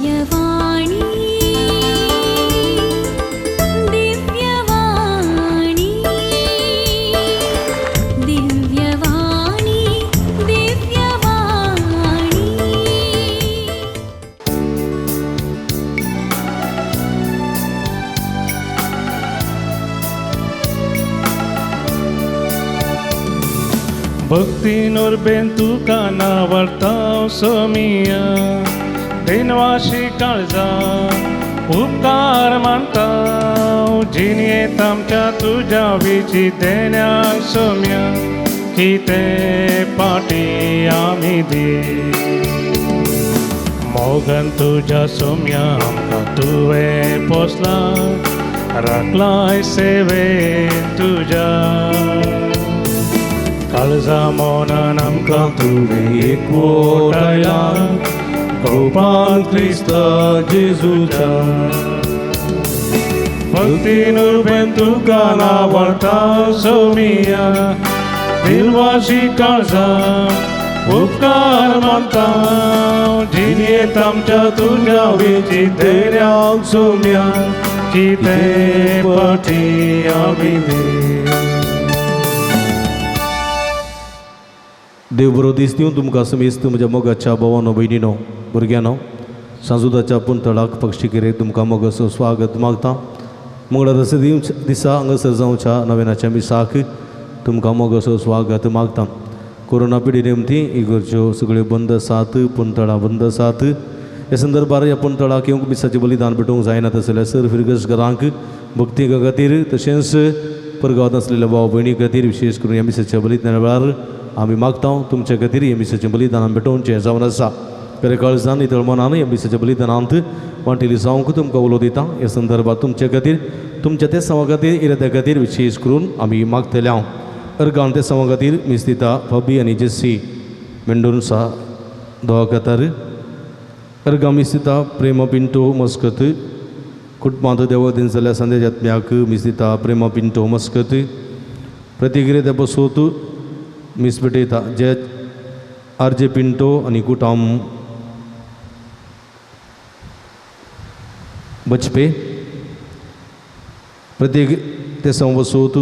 दिव्यवाणी दिव्यवाणी दिव्यवाणी दिव्यवाणी। भक्तीन उर्बेन तुका नावडता सोमिया, दिनवाशी काळजा उपकार मानता। जिणेंत आमच्या तुज्या विची देण्या सोम्या, कितें पाटी आमी दी। मोगन तुज्या सोम्या आमकां तुवें पोसला, राखलाय सेवेन तुज्या। काळजा मनान आमकां तुवें एकवटायला, गोपान क्रिस्ता जेजूच्या। भक्तीन उर्बेन तुका नावडता सोमिया, दिलवाशी काळजा उपकार मानता। जिणेंत आमच्या तुज्या विची देण्या सोम्या, कितें पाटी आमी दी। देव बरो दीस दिवन तुमकां समेस्त म्हज्या मोगाच्या भावानो भयणीनो भुरग्यांनो, सांजुदाच्या पुंतळाक पक्षी तुमकां मोगाचो स्वागत मागता। मंगळार दिसा हांगासर जावच्या नव्यानाच्या मिसाक तुमकां मोगाचो स्वागत मागता। कोरोना पिढी निमती इगोरच्यो सगळ्यो बंद आसात, पुंतळां बंद आसात। ह्या संदर्भार ह्या पुंतळाक येवंक मिसाचें बलिदान भेटोवंक जायना तशें जाल्यार सर फिरगस घरांक भक्ती खातीर तशेंच परगांवांत आसलेल्या भाव भयणी खातीर विशेष करून ह्या मिसाच्या बलिदाना वेळार आमी मागता तुमच्या खातीर ह्या मिसाचें बलिदान भेटोवचें जावन आसा। खरें काळजान नितळ मनान ह्या मिसाच्या बलिदानांत वांटेली जावंक तुमकां उलो दिता। ह्या संदर्भात तुमच्या खातीर तुमच्या ते सवा खातीर इराद्या खातीर विशेष करून आमी मागतले हांव। अर्गान ते सवा खातीर मिस दिता फबी आनी जेसी मेंडोन्सा दोवा खातार। अर्गां मिस दिता प्रेमा पिंटो मस्कत, कुटुंबांत देवदीन जाल्यार संदेश आत्म्याक मिस दिता प्रेमा पिंटो मस्कत। प्रतिक्रिया बसोत मिस भेटयता जे आर जे पिंटो आनी कुटाम बचपे। प्रत्येक ते संवसोत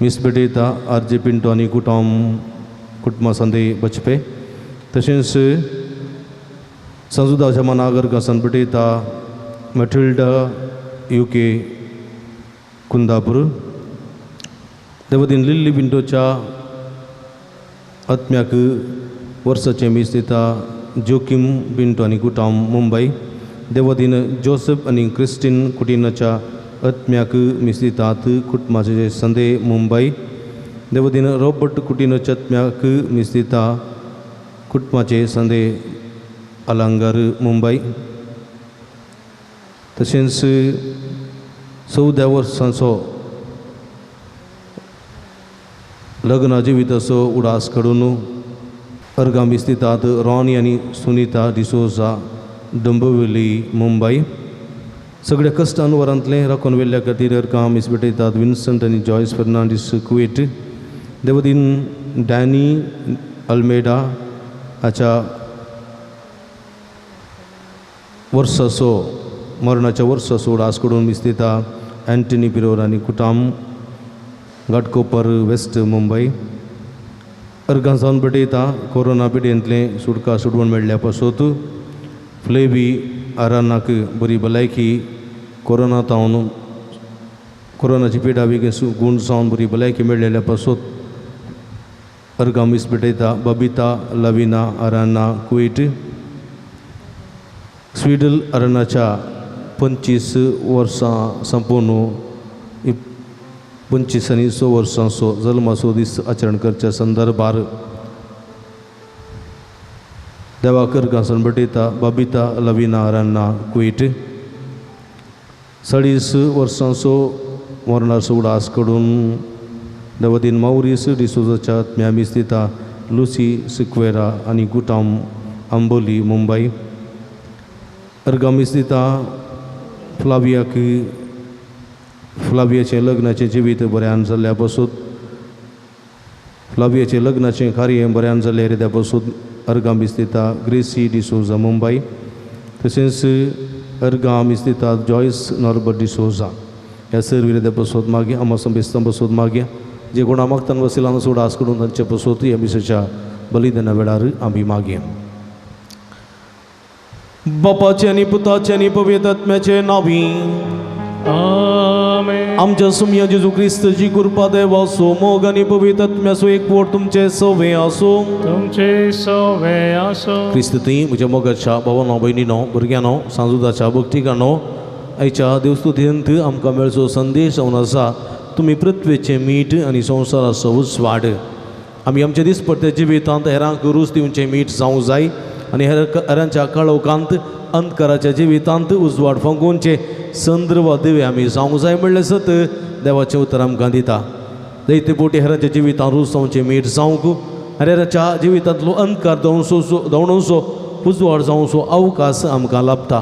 मिस भेटयता आर जे पिंटो आनी कुटाम कुटुंबा संदे बचपे। तशेंच संजुदाच्या मनागर गासन भेटयता मॅटिल्डा युके कुंदापूर। देवदीन लिल्ली पिंटोच्या आत्म्याक वर्साचें मीस दिता जोकीम पिंटो आनी कुटाम मुंबय। देवदीन जोसेफ आनी क्रिस्टीन कुटिनाच्या आत्म्याक मीस दितात कुटुंबाचे संदे मुंबय। देवदीन रॉबर्ट कुटिनोच्या आत्म्याक मीस दिता कुटुंबाचे संदे अलंगार मुंबय। तशेंच 14 वर्सांचो लग्न जिविताचो उडास काडून अर्गां मीस दितात रॉनी आनी सुनिता डिसोजा डोंबिवली मुंबय। सगळ्या कश्टान वरांतलें राखून व्हेल्ल्या खातीर अर्गां मीस भेटयतात विन्संट आनी जॉयस फर्नांडीस कुवेट। देवदीन डॅनी अल्मेडा हाच्या वर्साचो मरणाच्या वर्साचो उडास काडून मीस दिता अँटनी पिरोर आनी कुटाम घाटकोपर वेस्ट मुंबय। अर्गां जावन भेटयता कोरोना पिडेंतलें सुटका सुटवण मेळ्ळ्या पासत फ्लेवी आरानाक बरी भलायकी कोरोना तावन कोरोनाची पिडा बेगीन गूण जावन बरी भलायकी मेळ्ळेल्या पासत अर्गां मीस भेटयता बबिता लविना आराना कुवेट। स्वीडल अरणाच्या 25 वर्सां संपूर्ण 25 आनी 6 वर्सांचो जल्माचो दीस आचरण करच्या संदर्भार देवाकर गासन भेटयता बबिता लविना अरान्ना कुवेट। 40 वर्सांचो मरणाचो उडास काडून देवदीन मावरीस डिसोजाच्या आत्म्या मीस दिता लुसी सिक्वेरा आनी कुटाम आंबोली मुंबय। अर्गां मीस दिता फ्लावियाक फ्लावियाचें लग्नाचें जिवीत बऱ्यान जाल्ल्या पासून फ्लावियाचें लग्नाचें कार्य बऱ्यान जाल्लें हृदया पासून अर्गां मीस दिता ग्रेसी डिसोजा मुंबय। तशेंच अर्गां आमी दितात जॉयस नॉर्बर्ट डिसोजा ह्या सर विरोध्या पसोत मागया आमा संबेस्तां पसोत मागया जे कोणा मागतान वसिलान सोडास करून तांचे पसोत ह्या मिसाच्या बलिदाना वेळार आमी मागया. बापाचे आनी पुताचे आनी पवित्र आत्म्याचे नांवी आमेन. आमच्या सुमया जेजू क्रिस्तची कृपा देवाचो मोग आनी पवित्र आत्म्याचो एकवट तुमचे सवे आसूं. तुमचे सवे आसूं. क्रिस्त थंय म्हज्या मोगाच्या भावानो भयणीनो भुरग्यांनो सांजुदाच्या भक्तिकांनो आयच्या देवस्तुतींत आमकां मेळचो संदेश जावन आसा तुमी पृथ्वेचें मीठ आनी संवसाराचो उजवाड. आमी आमच्या दिसपट्ट्या जिवितांत हेरांक रूच दिवचें मीठ जावंक जाय आनी हेरांच्या काळोखांत अंधकाराच्या जिवितांत उजवाड फांकोवचें संद्र वा दिवे आमी जावंक जाय म्हणलें सत देवाचें उतर आमकां दिता. जायते पोटी हेरांच्या जिवितांत रूच जावचें मीठ जावंक आनी हेरांच्या जिवितांतलो अंधकार धांवसो धांवणोसो उजवाड जावचो अवकाश आमकां लाभता.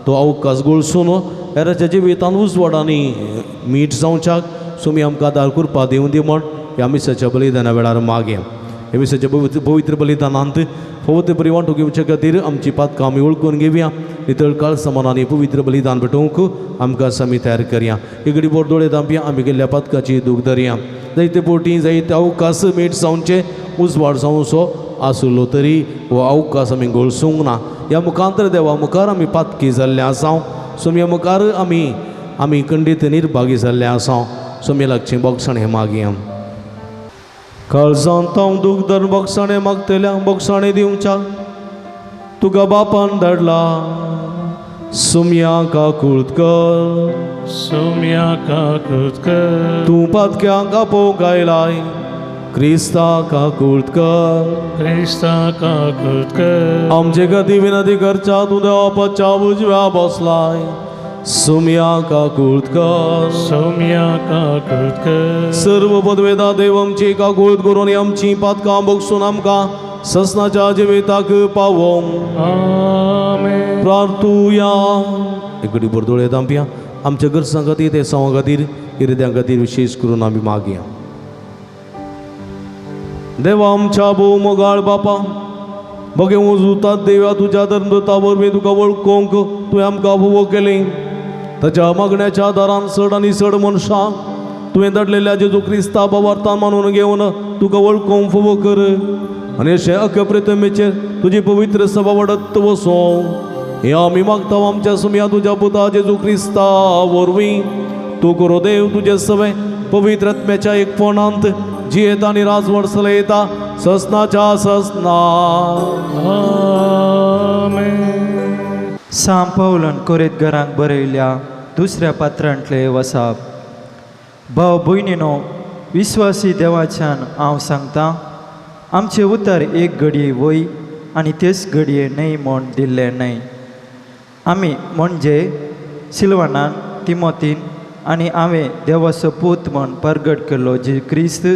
तो अवकाश गळसून हेरांच्या जिवितांत उजवाड आनी मीठ जावच्याक सुमी आमकां आदार कृपा दिवं दी म्हण ह्या मिसाच्या बलिदाना वेळार मागया. ह्या मिसाच्या पवित्र बलिदानांत फावो ते बरी वांटो घेवचे खातीर आमची पातकां आमी वळखून घेवया. नितळ काळ समान आनी पवित्र बलिदान भेटोवंक आमकां आमी तयार करया. इगडी बोर दोळे धांपया आमी गेल्ल्या पातकाची दूख धरया. जायते पोटी जायते अवकाश मीठ जावचें उजवाड जावचो आसलो तरी हो अवकाश आमी गळसूंक ना. ह्या मुखांतर देवा मुखार आमी पातकी जाल्ले आसा. सोमया मुखार आमी आमी खंडीत निर्भागी जाल्ले आसा. सोमया लागचें बोगसाणें मागया. काळजांत हांव दूख धरून बोगसाणें मागतल्या बोगसाणें दिवच्या तुका बापान धाडला. सुमया काकूळत कर. सुमया काकूळत कर. तूं पातक्यांक आपोवंक आयलाय क्रिस्ता काकूळत कर. क्रिस्ता काकूळत कर. आमचे खातीर विनंती करच्या तूं देवाच्या उजव्या बसलाय. सुमया काकूळत कर. सुमया काकूळत कर. सर्व पदवेदा देव आमची काकूळत करून आमची पातकां बगसून आमकां ससनाच्या जिविताक पावोवंक. आमेन. प्रार्थुया. एकडी बोरदोळे धांपया आमच्या गरजां खातीर देसांवा खातीर इरद्यां खातीर विशेश करून आमी मागया. देवा आमच्या भोव मोगाळ बापा बगे उजुतात देवा तुज्या धर्मदूता वरवीं तुका वळखूंक तुवें आमकां भोवो केलें. ताच्या मागण्याच्या दारान चड आनी चड मनशां तुवें धाडलेल्या जेजू क्रिस्ता बावार्थान मानून घेवन तुका वळखूंक फावो कर आनी अशें अख्या प्रतिमेचेर तुजी पवित्र सभा वाडत वसों हें आमी मागता आमच्या सुमया तुज्या पुता जेजू क्रिस्ता वरवीं. तूं करो देव तुजे सवे पवित्र आत्म्याच्या एकपणांत जियेता आनी राजवट चलयता ससनाच्या ससना. आमेन. सांत पावलान कोरेतघरांक बरयल्या दुसऱ्या पात्रांतले वसाप. भाव भयणीनो विस्वासी देवाच्यान हांव सांगता आमचें उतर एक घडये वय आनी तेच घडये न्हय म्हूण दिल्लें न्हय. आमी म्हणजे सिल्वानान तिमोतीन आनी हांवें देवाचो पूत म्हूण परगट केल्लो जे क्रिस्त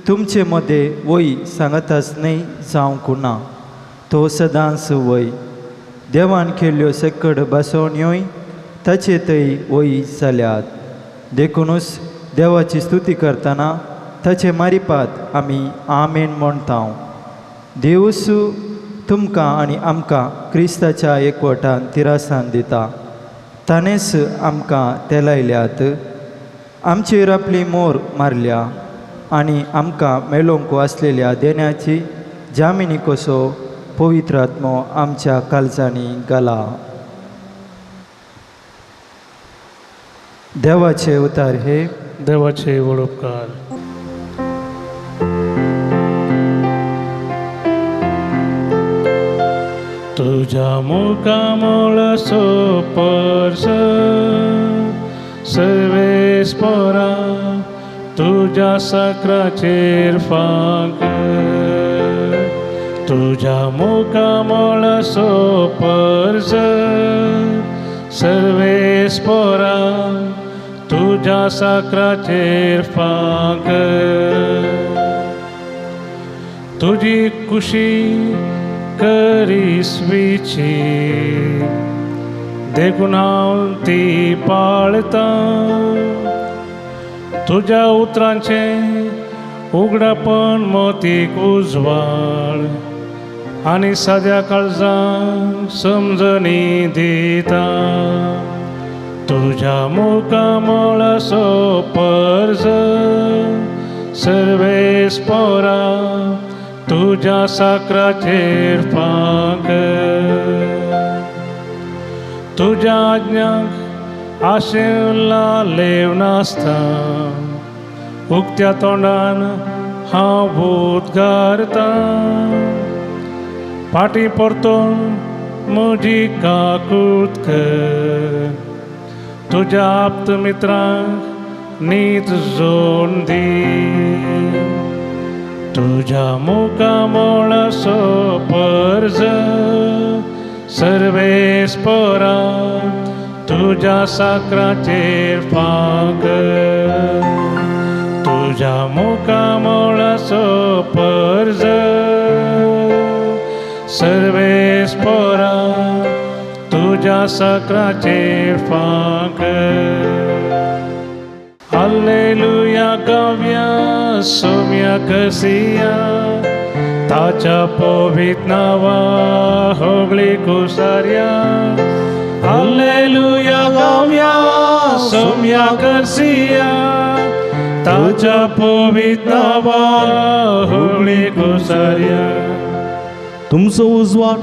तुमचे मदें वय सांगताच न्हय जावंक ना तो सदांच वय. देवान केल्ल्यो सकड बसवण्योय ताचे थंय वय जाल्यात. देखुनूच देवाची स्तुती करतना ताचे मारिपात आमी आमेन म्हणटा. देवूस तुमकां आनी आमकां क्रिस्ताच्या एकवटान तिरासान दिता. ताणेंच आमकां तेलायल्यात आमचेर आपली मोर मारल्या आनी आमकां मेलोवंक आसलेल्या देण्याची जामिनी कसो पवित्र आत्मो आमच्या काळजांनी घाला. देवाचे उतार हे देवाचे व्हड उपकार. तुझ्या मुखामळाचो स्पर्श सर्वेस्परा तुझ्या साकराचेर फांक. तुझ्या मुखामळाचो स्पर्श सर्वेस्परा तुझ्या साकराचेर फांक. तुजी कुशी करिस्वीची देखून हांव ती पाळतां. तुज्या उतरांचें उगडापण मोतीक उजवाड आनी साद्या काळजांक समजणी दिता. तुज्या मुखामळाचो पर्ज सर्वेस पोरा तुज्या साकराचेर फांक. तुज्या आज्ञांक आशेवला लेव नासता उक्त्या तोंडान हांव उद्गारता. फाटीं परतून म्हजी काकूत कर तुज्या आप्त मित्रांक नीत जोड दी. तुज्या मुखामळाचो पर्ज सर्वेस पोरा तुज्या साकराचेर फांक. तुज्या मुखामळाचो पर्ज सर्वेस पोरा तुज्या साकराचेर फांक. हालेलुया गावया सोम्या कसिया ताच्या पवित्र नांवा होगळी कुसार्या. हालेलुया गावया सोम्या कसिया ताच्या पवित्र नांवा होगळी कुसार्या. तुमचो उजवाड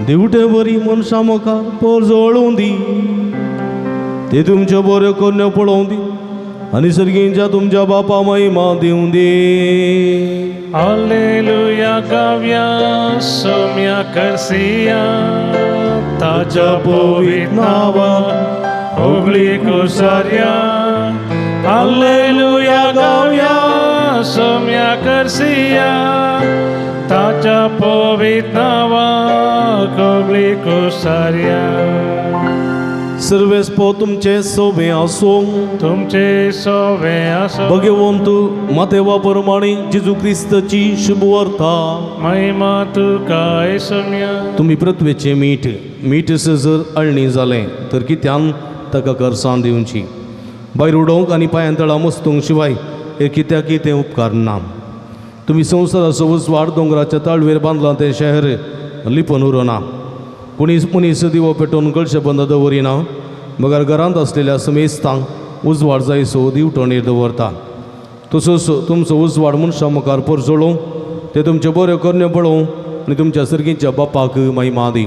दिवटे बरी मनशां मुखार परजळूं दी, ते तुमच्यो बऱ्यो करण्यो पळोवं दी आनी सर्गींच्या तुमच्या बापा महिमा दिवं दी. हालेलुया गावया सोम्या करसिया ताच्या पवित्र नांवा होगळी कुसार्या. हालेलुया गावया सोम्या करसिया ताच्या पवित्र नांवा होगळी कुसार्या. सर्वेस पो तुमचे सोबे आसूं, तुमचे सोबे आसूं. भगवंत मातेवा परमाणे जेजू क्रिस्ताची शुभवार्ता. महिमा तुका सोम्या. तुमी पृथ्वेचें मीठ, मीठ जर अळणी जालें तर कित्यान ताका करसाण दिवची? भायर उडोवंक आनी पांयां तळा मस्तूंक शिवाय हे कित्याकय तें उपकारना. तुमी संवसाराचो उजवाड दोंगराच्या ताळवेर बांदलां तें शहर लिपून उरना. कोणीच मनीस दिवो पेटोवन कळशे बंद दवरिना, मगर घरांत आसलेल्या समेस्तांक उजवाड जायसो दिवटणेर दवरता. तसोच तुमचो उजवाड मनशां मुखार परजळूं, ते तुमच्यो बऱ्यो करण्यो पळोवं आनी तुमच्या सर्गीच्या बापाक महिमा दी.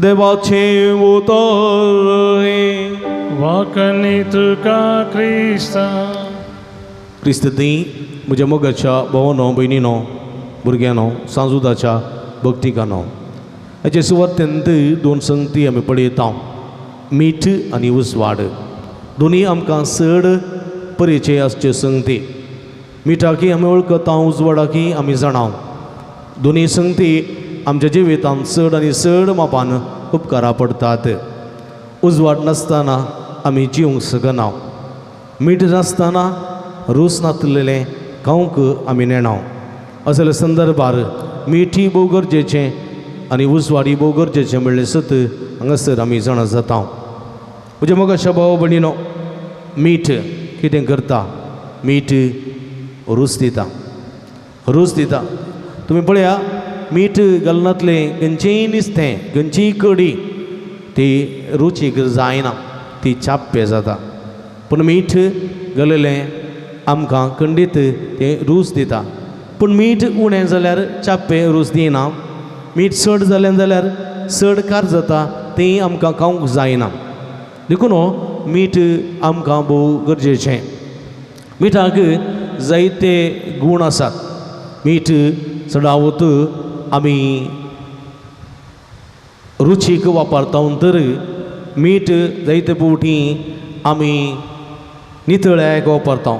देवाचें उतर हें. वाकणी तुका क्रिस्ता. क्रिस्त ती म्हज्या मोगाच्या भावानो भयणीनो भुरग्यांनो सांजुदाच्या भक्तिकानो, हाचे सुवातेंत दोन संगती आमी पळयता, मीठ आनी उजवाड. दोनूय आमकां चड परिचय आसच्यो संगती. मिठाकी आमी वळखता, उजवाडाकी आमी जाणा. दोनूय संगती आमच्या जिवितांत चड आनी चड मापान उपकारा पडटात. उजवाड नासतना आमी जिवंक शकना, मीठ नासतना रूस नासलेलें खावंक आमी नेणा. असल्या संदर्भार मिठी भोव गरजेचें आनी उजवाडी भोव गरजेचें म्हणलें सत हांगासर आमी जाणा जाता. म्हज्या मोगाच्या भाव भयणीनो, मीठ कितें करता? मीठ रूच दिता, रूच दिता. तुमी पळया, मीठ घालनातलें खंयचेंय नुस्तें, खंयचीय कडी ती रुचीक जायना, ती चाप्पे जाता. पूण मीठ घालिल्लें आमकां खंडीत तें रूच दिता. पूण मीठ उणें जाल्यार चाप्पे रूच दिना, मीठ चड जालें जाल्यार चड खार जाता, तें आमकां खावंक जायना. देखून मीठ आमकां भोव गरजेचें. मिठाक जायते गूण आसात. मीठ चडावत आमी रुचीक वापरता तर मीठ जायते फावटी आमी नितळ्याक वापरता.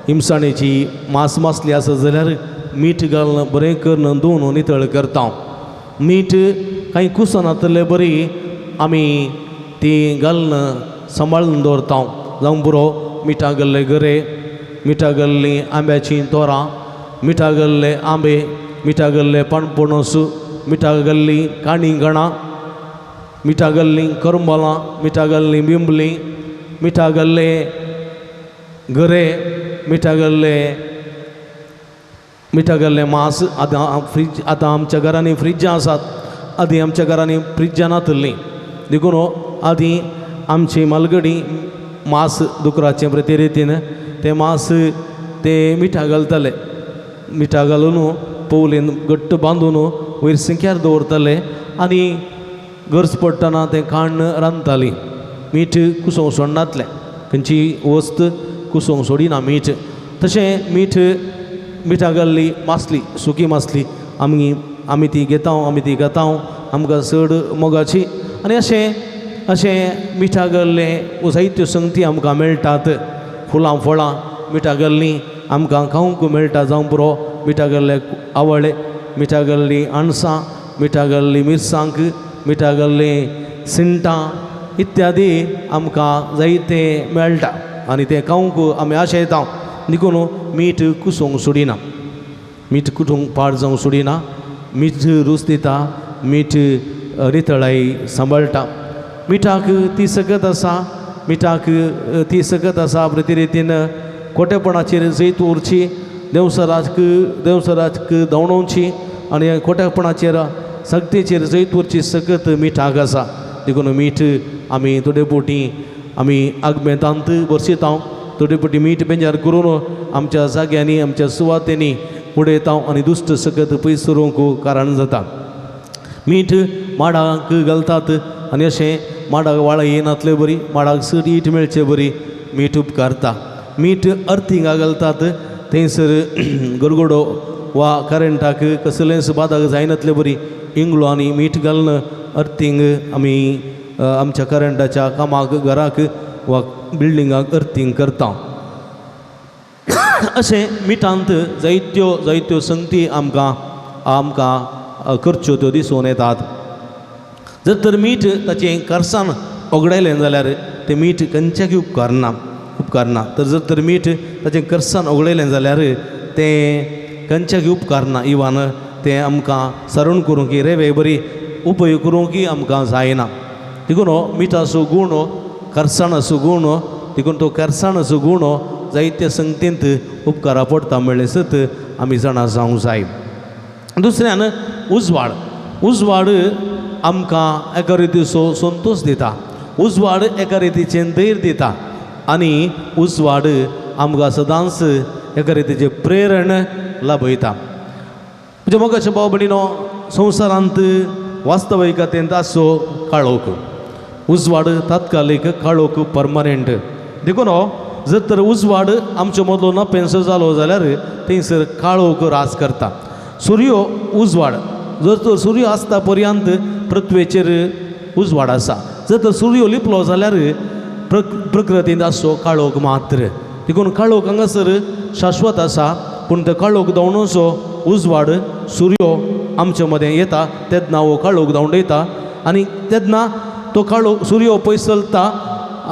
हिमसाणेची मास मासली आसत जाल्यार मीठ घालून बरें करून धुवन नितळ करता. मीठ कांय कुसनातले बरी आमी ती घालून सांबाळून दवरता. जावं पुरो मिठा घाल्ले गरे, मिठा घाल्लीं आंब्याचीं तोरां, मिठा घाल्ले आंबे, मिठा घाल्ले पाणपणोस, मिठा घाल्लीं काणिंगणां, मिठा घाल्लीं करमलां, मिठा घाल्लीं बिंबलीं, मिठा घाल्ले गरे, मिठा घाल्ले मिठा घाल्लें मांस आतां फ्रीज, आतां आमच्या घरांनी फ्रिजां आसात. आदीं आमच्या घरांनी फ्रिजां नातल्लीं. देखून आदीं आमची मालगडी मांस दुकराचें प्रती रितीन तें मांस ते मिठा घालताले. मिठा घालून पोवलेन घट्ट बांदून वयर सिंक्यार दवरताले आनी गरज पडटना तें काण्ण रांदतालीं. मीठ कुसोवंक सोडनातलें, खंयची वस्त कुसोवंक सोडिना मीठ. तशें मीठ मिठा घाल्ली मासली, सुकी मासली आमी आमी ती घेता, आमी ती खाता, आमकां चड मोगाची. आनी अशें अशें मिठा घाल्लें जायत्यो संगती आमकां मेळटात. फुलां फळां मिठा घाल्लीं आमकां खावंक मेळटा जावं पुरो. मिठा घाल्ले आवाळे, मिठा घाल्लीं अणसां, मिठा घाल्ली मिरसांग, मिठा घाल्लीं सिंटां इत्यादी आमकां जायतें मेळटा आनी तें खावंक आमी आशेता. देखून मीठ कुसोवंक सोडिना, मीठ कुटूंक पाड जावंक सोडिना. मीठ रूच दिता, मीठ नितळाय सांबाळटा. मिठाक ती सकत आसा, मिठाक ती सकत आसा प्रती रितीन खोटेपणाचेर जैत उरची, देंवसराक देंवसराक धांवडोवची आनी खोटेपणाचेर सक्तीचेर जैत उरची सकत मिठाक आसा. देखून मीठ आमी थोडे फावटी आमी आगमेतांत बरयता, थोडे फावटी मीठ बेंजार करून आमच्या जाग्यांनी आमच्या सुवातेंनी उडयता आनी दुश्ट सकत पयस सरूंक कारण जाता. मीठ माडाक घालतात आनी अशें माडाक वाळां येनातले बरी, माडाक चड ईट मेळचे बरी मीठ उपकारता. मीठ अर्थिंगाक घालतात, थंयसर गरगडो वा करंटाक कसलेंच बादक जायनातले बरी इंगळो आनी मीठ घालून अर्थिंग आमी आमच्या करंटाच्या कामाक, घराक वा बिल्डिंगाक अर्थिंग करता. अशें मिठांत जायत्यो जायत्यो संगती आमकां आमकां करच्यो त्यो दिसून येतात. जर तर मीठ ताचें करसान ओगडायलें जाल्यार तें मीठ खंयच्याकय उपकारना, उपकारना. तर जर तर मीठ ताचें करसान ओगडायलें जाल्यार तें खंयच्याकय उपकारना. इवन तें आमकां सरण करूंक रेवे बरी उपयोग करूंक आमकां जायना. देखून हो मिठाचो गूण, करसाणाचो गूण, देखून तो करसाणाचो गूण जायत्या संगतींत उपकारा पडटा म्हळ्ळें सत आमी जाणा जावंक जाय. दुसऱ्यान उजवाड, उजवाड आमकां एका रितीचो संतोश दिता, उजवाड एका रितीचें धैर्य दिता आनी उजवाड आमकां सदांच एका रितीचें प्रेरण लाभयता. म्हज्या मोगाच्या भाव भयणीनो, संवसारांत वास्तविकतेंत आसचो काळोख, उजवाड तात्कालीक, काळोख परमनेंट. देखून जर तर उजवाड आमचे मदलो ना जालो जाल्यार थंयसर काळोख राज करता. सुर्यो उजवाड, जर तर सूर्य आसता पर्यंत पृथ्वेचेर उजवाड आसा, जर तर सूर्य लिपलो जाल्यार प्रकृतींत आसचो काळोख मात्र. देखून काळोख हांगासर शाश्वत आसा, पूण तो काळोख धांवणोचो उजवाड सूर्य आमचे मदें येता तेन्ना हो काळोख धांवडयता आनी तेन्ना तो काळोख सूर्य पयस चलता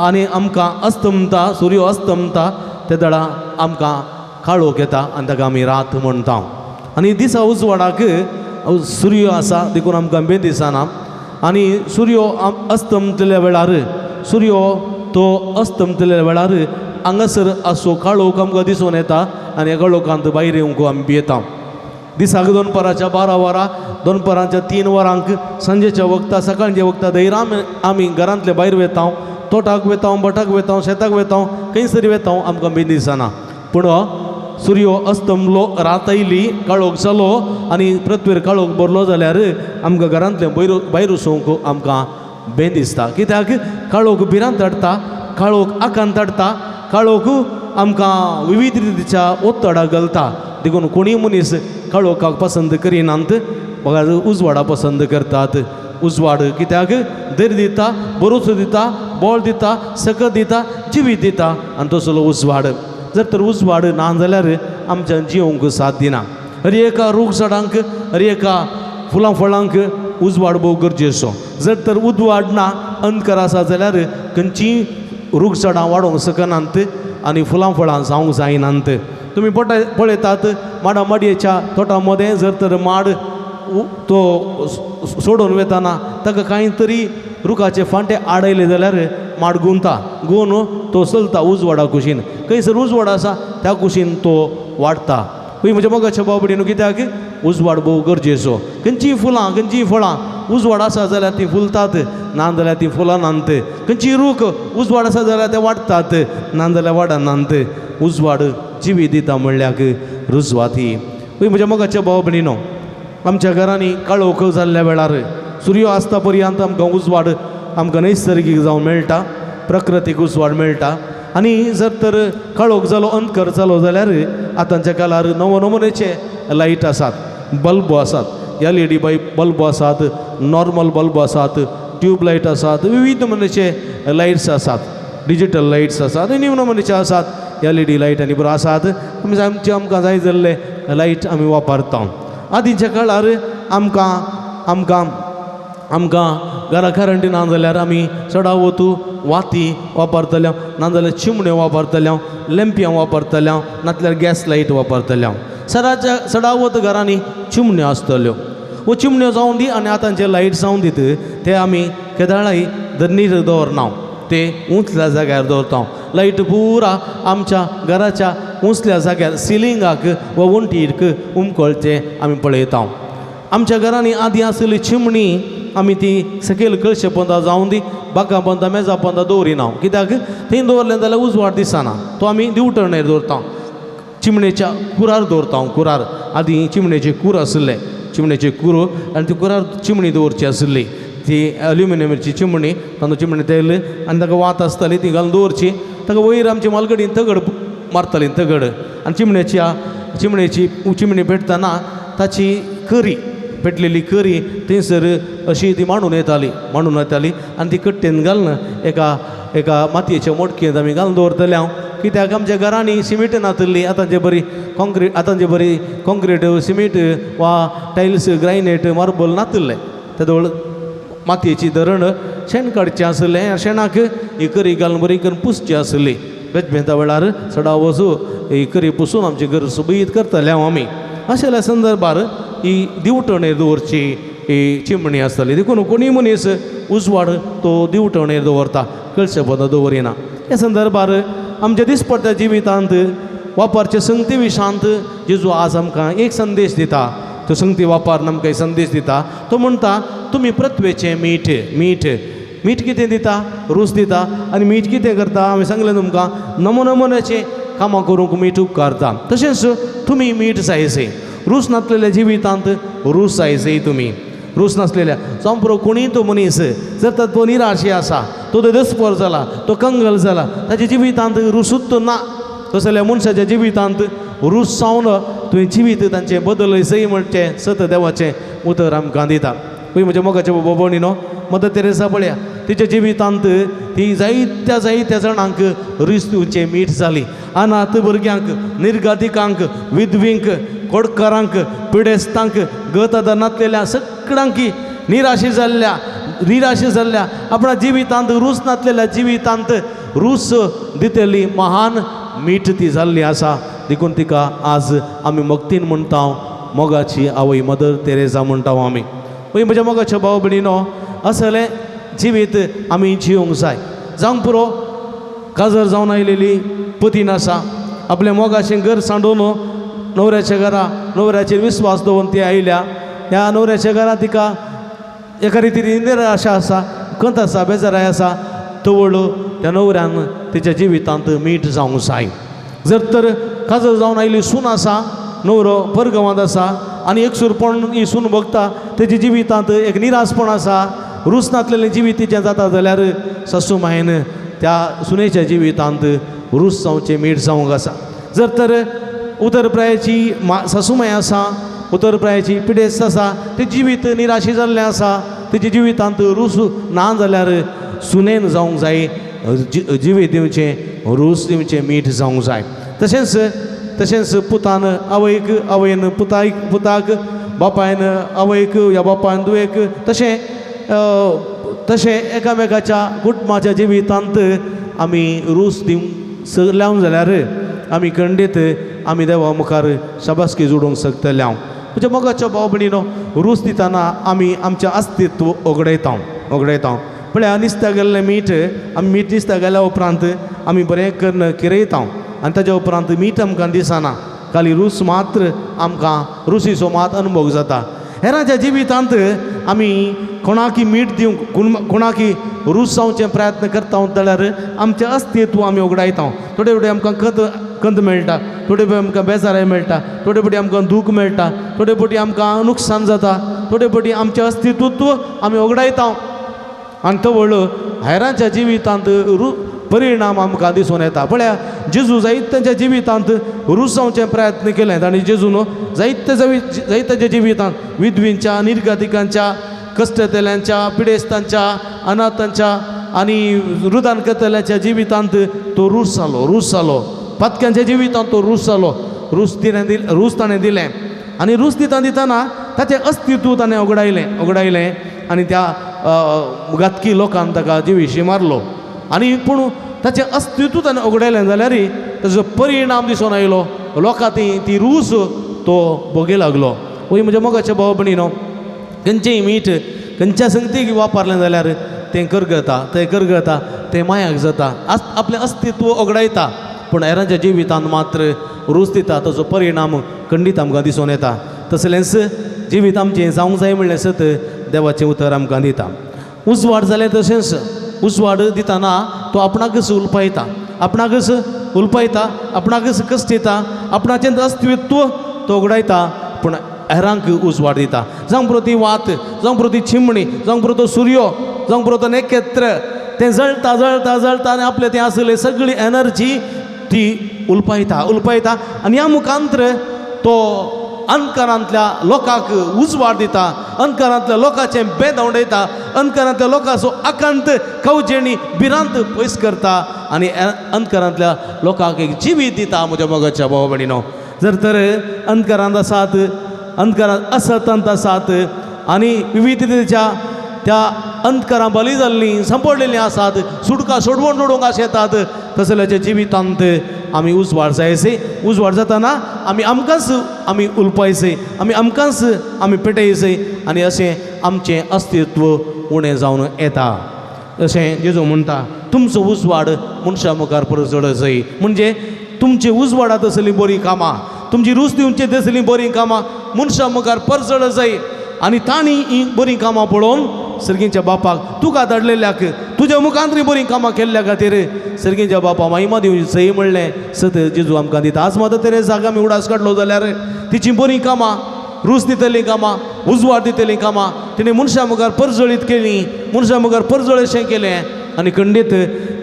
आनी आमकां अस्तमता, सूर्य अस्तमता तेदळा आमकां काळोख येता आनी ताका आमी रात म्हणटा. आनी दिसा उजवाडाक सूर्य आसा देखून आमकां बें दिसना आनी सूर्य अस्तमतल्या वेळार, सूर्य तो अस्तमतल्या वेळार हांगासर असो काळोख आमकां दिसून येता आनी ह्या काळोखांत भायर येवंक आमी भियेता. दिसाक दनपाराच्या 12 वरां, दनपाराच्या 3 वरांक, सांजेच्या वखता, सकाळच्या वखता धैर्यान आमी घरांतले भायर वेता, तोटाक वेता, भाटाक वेता, शेताक वेता, खंयसर वेता आमकां बी दिसना. पूण सूर्य अस्तमलो, रात आयली, काळोख जालो आनी पृथ्वीर काळोख भरलो जाल्यार आमकां घरांतले भायर वचूंक आमकां बें दिसता. कित्याक काळोख भिरांत हाडटा, काळोख आकांत हाडटा, काळोख आमकां विविध रितीच्या ओत्तडाक घालता. देखून कोणीय मनीस काळोखाक पसंत करिनात, बघा उजवाडा पसंत करतात. उजवाड कित्याक धैर्य दिता, भरोसो दिता, बळ दिता, सकत दिता, जिवीत दिता आनी तसलो उजवाड. जर तर उजवाड ना जाल्यार आमच्या जिवंक साथ दिना. हर एका रूख झाडांक, हर एका फुलां फळांक उजवाड भोव गरजेचो. जर तर उजवाड ना, अंधकार आसा जाल्यार खंयचीय रूख झाडां वाडोवंक शकनात आनी फुलां फळां जावंक जायनात. तुमी पळयतात माडा माडयेच्या तोटा मदें जर तर माड तो सोडून वेताना ताका कांय तरी रुखाचे फांटे आडयले जाल्यार माड गुंता, गुवन तो चलता उजवाडा कुशीन. खंयसर उजवाड आसा त्या कुशीन तो वाडटा. हय म्हज्या मोगाच्या भाव भयणीनो, कित्याक उजवाड भोव गरजेचो. खंयचीय फुलां खंयचीय फळां उजवाड आसा जाल्यार तीं फुलतात, ना जाल्यार तीं फुलां नात. खंयचीय रूख उजवाड आसा जाल्यार ते वाडटात, ना जाल्यार वाडनात. उजवाड जिवी दिता म्हणल्याक रुजवाती. हय म्हज्या मोगाच्या भाव भयणीनो, आमच्या घरांनी काळोख जाल्ल्या वेळार सुर्यो आसता पर्यंत आमकां उजवाड आमकां नैसर्गीक जावन मेळटा, प्रकृतीक उजवाड मेळटा. आनी जर तर काळोख जालो, अंधकार जालो जाल्यार आतांच्या काळार नवो नमुनेचे लायट आसात, बल्ब आसात, एलईडी बल्ब आसात, नॉर्मल बल्ब आसात, ट्यूब लायट आसात, विविध नमुनेचे लायट्स आसात, डिजिटल लायट्स आसात, आनी नमुनेचे आसात, एलईडी लायट आनी बरो आसात. आमी आमचे आमकां जाय जाल्ले लायट आमी वापरता. आदींच्या काळार आमकां आमकां आमकां घरा करंट ना जाल्यार आमी चडावत वाती वापरतले, ना जाल्यार चिमण्यो वापरतले, लेंपयां वापरतले, नातल्यार गॅस लायट वापरतले. सदाच्या चडावत घरांनी चिमण्यो आसतल्यो. वो चिमण्यो जावन दी आनी आतांचे लायट जावन दीत ते आमी केदाळाय धरणीर दवरना, ते उंचल्या जाग्यार दवरता. लायट पुरा आमच्या घराच्या उंचल्या जाग्यार सिलिंगाक वा वण्टीक उमकळचें आमी पळयता. आमच्या घरांनी आदीं आशिल्ली चिमणी आमी ती सकयल कळशे पोंदा जावन दी, बागां पोंदा, मेजा पोंदा दवरिना. कित्याक थंय दवरलें जाल्यार उजवाड दिसना, तो आमी दिवटणेर दवरता, चिमणेच्या कुरार दवरता. कुरार आदीं चिमणेचे कूर आशिल्ले, चिमणेचे कूर आनी ती कुरार चिमणी दवरची आशिल्ली. ती एल्युमिनियमाची चिमणी, तांदूळ चिमणी तेल आनी ताका वात आसताली, ती घालून दवरची. ताका वयर आमची मालगडीन तगड मारताली, तगड. आनी चिमणेची चिमणी पेटतना ताची करी पेटलेली करी थंयसर अशी ती मांडून येताली, मांडून येताली आनी ती कट्टेन घालून एका एका मातयेच्या मोडकेंत आमी घालून दवरतले हांव. कित्याक आमच्या घरांनी सिमीट नातिल्ली, आतांचे बरी कॉन्क्रीट, आतांचे बरी कॉन्क्रीट सिमीट वा टायल्स ग्रायनेट मार्बल नातिल्लें. तेदोळ मातयेची धरण शेण काडचें आशिल्लें, शेणाक ही करी घालून बरी करून पुसची आशिल्ली. बेजमेंता वेळार सडा वचू ही करी पुसून आमचें घर सोबीत करतले हांव आमी. अशेल्या संदर्भार ही दिवटणेर दवरची ही चिमणी आसताली. देखून कोणीय मनीस उजवाड तो दिवटणेर दवरता, कळशे पोंदा दवरिना. ह्या संदर्भार आमच्या दिसपट्ट्या जिवितांत वापरचे संगती विशांत जेजू आज आमकां एक संदेश दिता. तो संगती वापरून आमकां एक संदेश दिता. तो म्हणटा तुमी पृथ्वेचें मीठ. मीठ मीठ कितें दिता? रूच दिता. आनी मीठ कितें करता? हांवें सांगलें तुमकां, नमो नमुन्याचें कामां करूंक मीठ उपकारता. तशेंच तुमी मीठ जायसे. रूच नासलेल्या जिवितांत रूच जायसे. तुमी रूच नासलेल्या जावं पुरो कोणीय तो मनीस जर तर तो निराशी आसा, तो दस्पर जाला, तो कंगल जाला, ताच्या जिवितांत रुसूच ना, तसल्या मनशाच्या जिवितांत रूच जावन तुवें जिवीत तांचें बदलय सय म्हणचें सत देवाचें उतर आमकां दिता. पळय म्हज्या मोगाच्या भोवणीनो, मदर तेरेसा पळया, तिच्या जिवितांत ती जायत्या जायत्या जाणांक रूच दिवचें मीठ जाली. अनाथ भुरग्यांक, निर्गादिकांक, विधवींक, कोडकारांक, पिडेस्तांक, गत नातलेल्या सगळ्यांकी निराशी जाल्ल्या, निराशी जाल्ल्या आपणा जिवितांत रूच नातलेल्या जिवितांत रूच दितली महान मीठ ती जाल्ली आसा. देखून तिका आज आमी मक्तीन म्हणटा मोगाची आवय मदर तेरेजा म्हणटा आमी. पळय म्हज्या मोगाच्या भाव भयणीनो, असलें जिवीत आमी जिवंक जाय. जावंक पुरो काजर जावन आयलेली पतीन आसा, आपल्या मोगाचें घर सांडून न्हवऱ्याच्या घरा न्हवऱ्याचेर विस्वास दवरून ती आयल्या. ह्या न्हवऱ्याच्या घरा तिका एका रितीन निराशा आसा, खंत आसा, बेजाराय आसा. तवळ त्या न्हवऱ्यान तिच्या जिवितांत मीठ जावंक जाय. जर तर काजर जावन आयली सून आसा, न्हवरो परगांवांत आसा आनी एकसूरपण ही सून भोगता, तेच्या जिवितांत एक निराशपण आसा, रूच नासलेलें जिवीत तिचें जाता जाल्यार सासू मायन त्या सुनेच्या जिवितांत रूच जावचें मीठ जावंक आसा. जर तर उतर प्रायेची सासुमाय आसा, उतर प्रायेची पिडेस्त आसा, तें जिवीत निराशी जाल्लें आसा, तेच्या जिवितांत रूच ना जाल्यार सुनेन जावंक जाय जिवीत दिवचें, रूच दिवचें मीठ जावंक जाय. तशेंच तशेंच पुतान आवयक, आवयन पुताक, पुताक बापायन आवयक या बापायन धुवेक, तशें तशें एकामेकाच्या कुटुंबाच्या जिवितांत आमी रूच दिवंक सगल्यां जाल्यार आमी खंडीत आमी देवा मुखार शाबासकी जोडूंक शकतले. हांव म्हज्या मोगाच्या भाव भयणीनो, रूच दितना आमी आमचें अस्तित्व ओगडयता ओगडयता. पळया निस्त्या गेल्लें मीठ, आमी मीठ निस्त्या गेल्या उपरांत आमी बरें करून किरयता आनी ताज्या उपरांत मीठ आमकां दिसना. खाली रूस मात्र आमकां रुसीचो मात अनुभव जाता. हेरांच्या जिवितांत आमी कोणाकी मीठ दिवंक कोणाकी रूस जावचे प्रयत्न करता जाल्यार आमचें अस्तित्व आमी उगडायता. थोडे थोडे आमकां कंद मेळटा, थोडे फावटी आमकां बेजाराय मेळटा, थोडे फावटी आमकां दूख मेळटा, थोडे फावटी आमकां नुकसान जाता, थोडे फावटी आमचें अस्तित्व आमी उगडायता आनी तवळ हेरांच्या जिवितांत परिणाम आमकां दिसून येता. पळया जेजू जायत्यांच्या जिवितांत रूस जावचे प्रयत्न केले आनी जेजून जायते जायत्याच्या जिवितांत विधवींच्या, निर्गतिकांच्या, कश्टतल्यांच्या, पिडेस्तांच्या, अनाथांच्या आनी रुदान करतल्यांच्या जिवितांत तो रूस जालो, रूस जालो. पातक्यांच्या जिवितांत तो रूस जालो. रूस तिणें रूस ताणें दिलें आनी रूस दिता दितना ताचें अस्तित्व ताणें उगडायलें उगडायलें आनी त्या घातकी लोकान ताका जिविशी मारलो. आनी पूण ताचें अस्तित्व ताणें उगडायलें जाल्यार ताचो परिणाम दिसून आयलो. लोकां ती रूस तो भोगे लागलो. वय म्हज्या मोगाच्या भाव भयणीनो, खंयचेंय मीठ खंयच्या संगतीक वापरलें जाल्यार तें करगता, तें करगता, तें मायाक जाता, आपलें अस्तित्व उगडायता. पूण हेरांच्या जिवितांत मात्र रूस दिता, ताचो परिणाम खंडीत आमकां दिसून येता. तसलेंच जिवीत आमचें जावंक जाय म्हणलें सत देवाचें उतर आमकां दिता. उजवाड जालें तशेंच उजवाड दितना तो आपणाकच उलपायता, आपणाकच उलपायता, आपणाकच कश्ट दिता, आपणाचें अस्तित्व तो उगडायता, पूण हेरांक उजवाड दिता. जावं पुरो ती वात, जावं पुरो ती चिमणी, जावं पुरो तो सुर्यो, जावं पुरो तो नखेत्र, तें जळता जळता जळता आनी आपलें तें आसलें सगळी एनर्जी ती उलपायता उलपायता आनी ह्या मुखांत्र तो अंधकारांतल्या लोकांक उजवाड दिता, अंधकारांतल्या लोकांचें बेद उडयता, अंधकारांतल्या लोकांचो आकांत, कवजेणी, भिरांत पयस करता आनी अंधकारांतल्या लोकांक एक जिवीत दिता. म्हज्या मोगाच्या भाव भयणीनो, जर तर अंधकारांत आसात, अंधकारांत असतांत आसात आनी विविधतेच्या त्या अंधकारां बली जाल्लीं सांपडलेलीं आसात, सुटका सोडवण सोडूंक आशेतात, तसल्याच्या जिवितांत आमी उजवाड जायचे. उजवाड जाताना आमी आमकांच आमी उलपायचे, आमी आमकांच आमी पेटयचे आनी अशें आमचें अस्तित्व उणें जावन येता. अशें जेजू म्हणटा, तुमचो उजवाड मनशां मुखार परजळ जाय. म्हणजे तुमचे उजवाडात आसलीं बरीं कामां, तुमची रूच दिवची तसलीं बरीं कामां मनशां मुखार परजळ जाय आनी तांणी हीं बरीं कामां पळोवन सर्गींच्या बापाक तुका धाडलेल्याक, तुज्या मुखांतरी बरीं कामां केल्ल्या खातीर सर्गींच्या बापा महिमा दिवची सही म्हणलें सत जेजू आमकां दिता. आज मात तेरेजाक आमी उडास काडलो जाल्यार तिचीं बरीं कामां, रूच दितलीं कामां, उजवाड दितलीं कामां तिणें मनशां मुखार परजळीत केलीं, मनशां मुखार परजळशें केलें आनी खंडीत